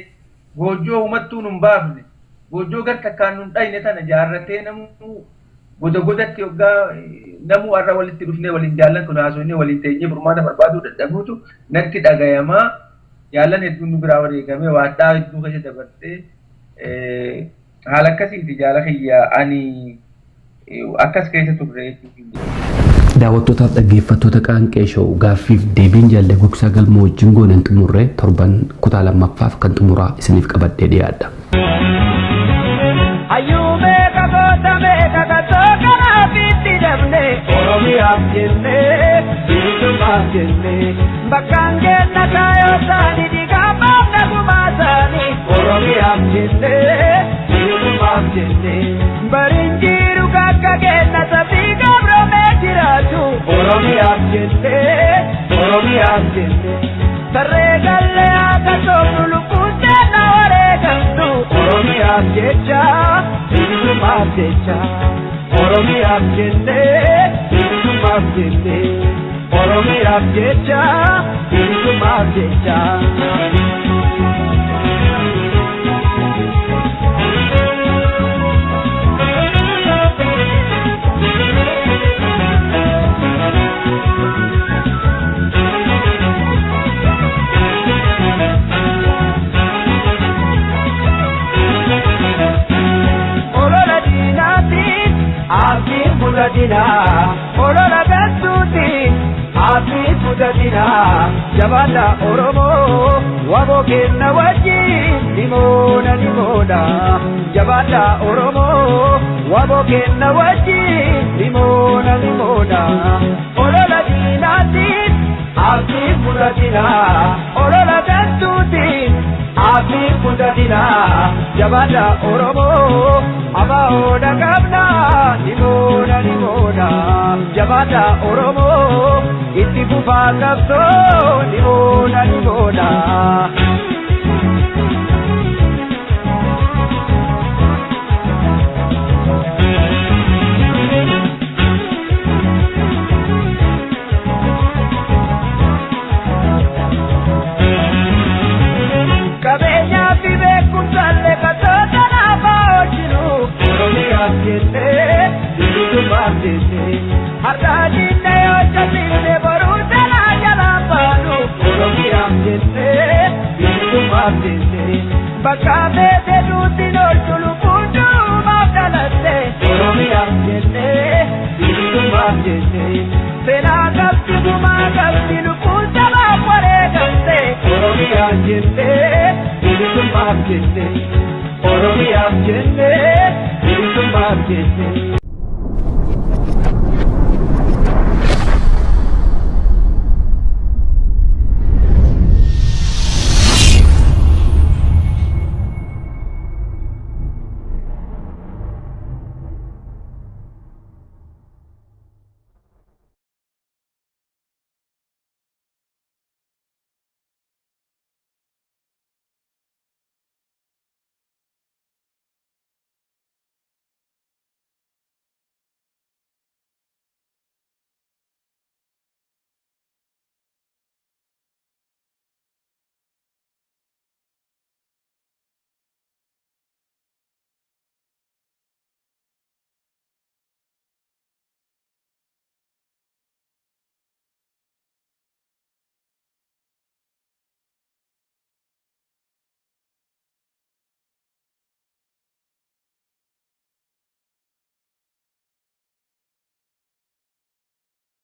goojjoo uummattuu nun baafne goojjoo gar takkaan nun dhayne tana jaarratee namuu goda godatti hoggaa namuu har'a walitti dhufnee waliin jaallan kun haasofnee waliin teenyee furmaata barbaaduu dadhabuutu natti dhagayamaa jaallan hedduun nu biraa wareegamee waadhaa hedduu keessa dabartee haala akkasiiti jaala kiyya ani akkas keessa turre jechuudha. Daawwattootaaf dhaggeeffattoota Qaanqee Show gaaffiif deebiin jaalle Gugsaa Galmoo wajjin goonan xumurree torban kutaa lammaffaaf kan xumuraa isiniif qabadhee dhiyaadha. Hayyuu meeqa goota meeqa katoo karaa fiitti dabne Oromiyaaf jennee bilisummaaf jennee bakkaan kenna kaayoo isaanii dhiigaa baafna gumaa isaanii Oromiyaaf jennee bilisummaaf jennee bariin jiru kakka kenna sabii gabroomee jiraatu Oromiyaaf jennee Oromiyaaf jennee tarree gallee akka soofnu lubbuun teenna wareegamtu Oromiyaaf jecha bilisummaaf jecha Oromiyaaf jennee bilisummaaf jennee Oromiyaaf jecha bilisummaaf jecha. Olola diinaatiin abdiin fudhatinaa olola galtuutiin abdiin fudhatinaa jabaadha Oromoo waboo kenna wajjin dhimoona dhimoona jabaadha Oromoo waboo kenna wajjin dhimoona dhimoona olola diinaatiin abdiin fudhatinaa olola galtuutiin abdiin fudhatinaa jabaadha Oromoo abaa'oodha qabna dhimoona dhimoona jabaadha. Jabaadha Oromoo itti fufaa qabsoo ni moona ni moona. Qabeenya fi beekumsaallee kattoota lafa hojjinu Oromiyaaf jennee bilisummaaf jennee har'aa diinne yoo jallisne boruu jalaa jalaan baanu Oromiyaaf jennee bilisummaaf jennee bakka feete duuti oolchu lubbuun duubaaf dhalatte Oromiyaaf jennee bilisummaaf jennee seenaa qabdi gumaa qabdi lubbuun sabaaf wareegamte Oromiyaaf jennee bilisummaaf jennee Oromiyaaf jennee bilisummaaf jennee.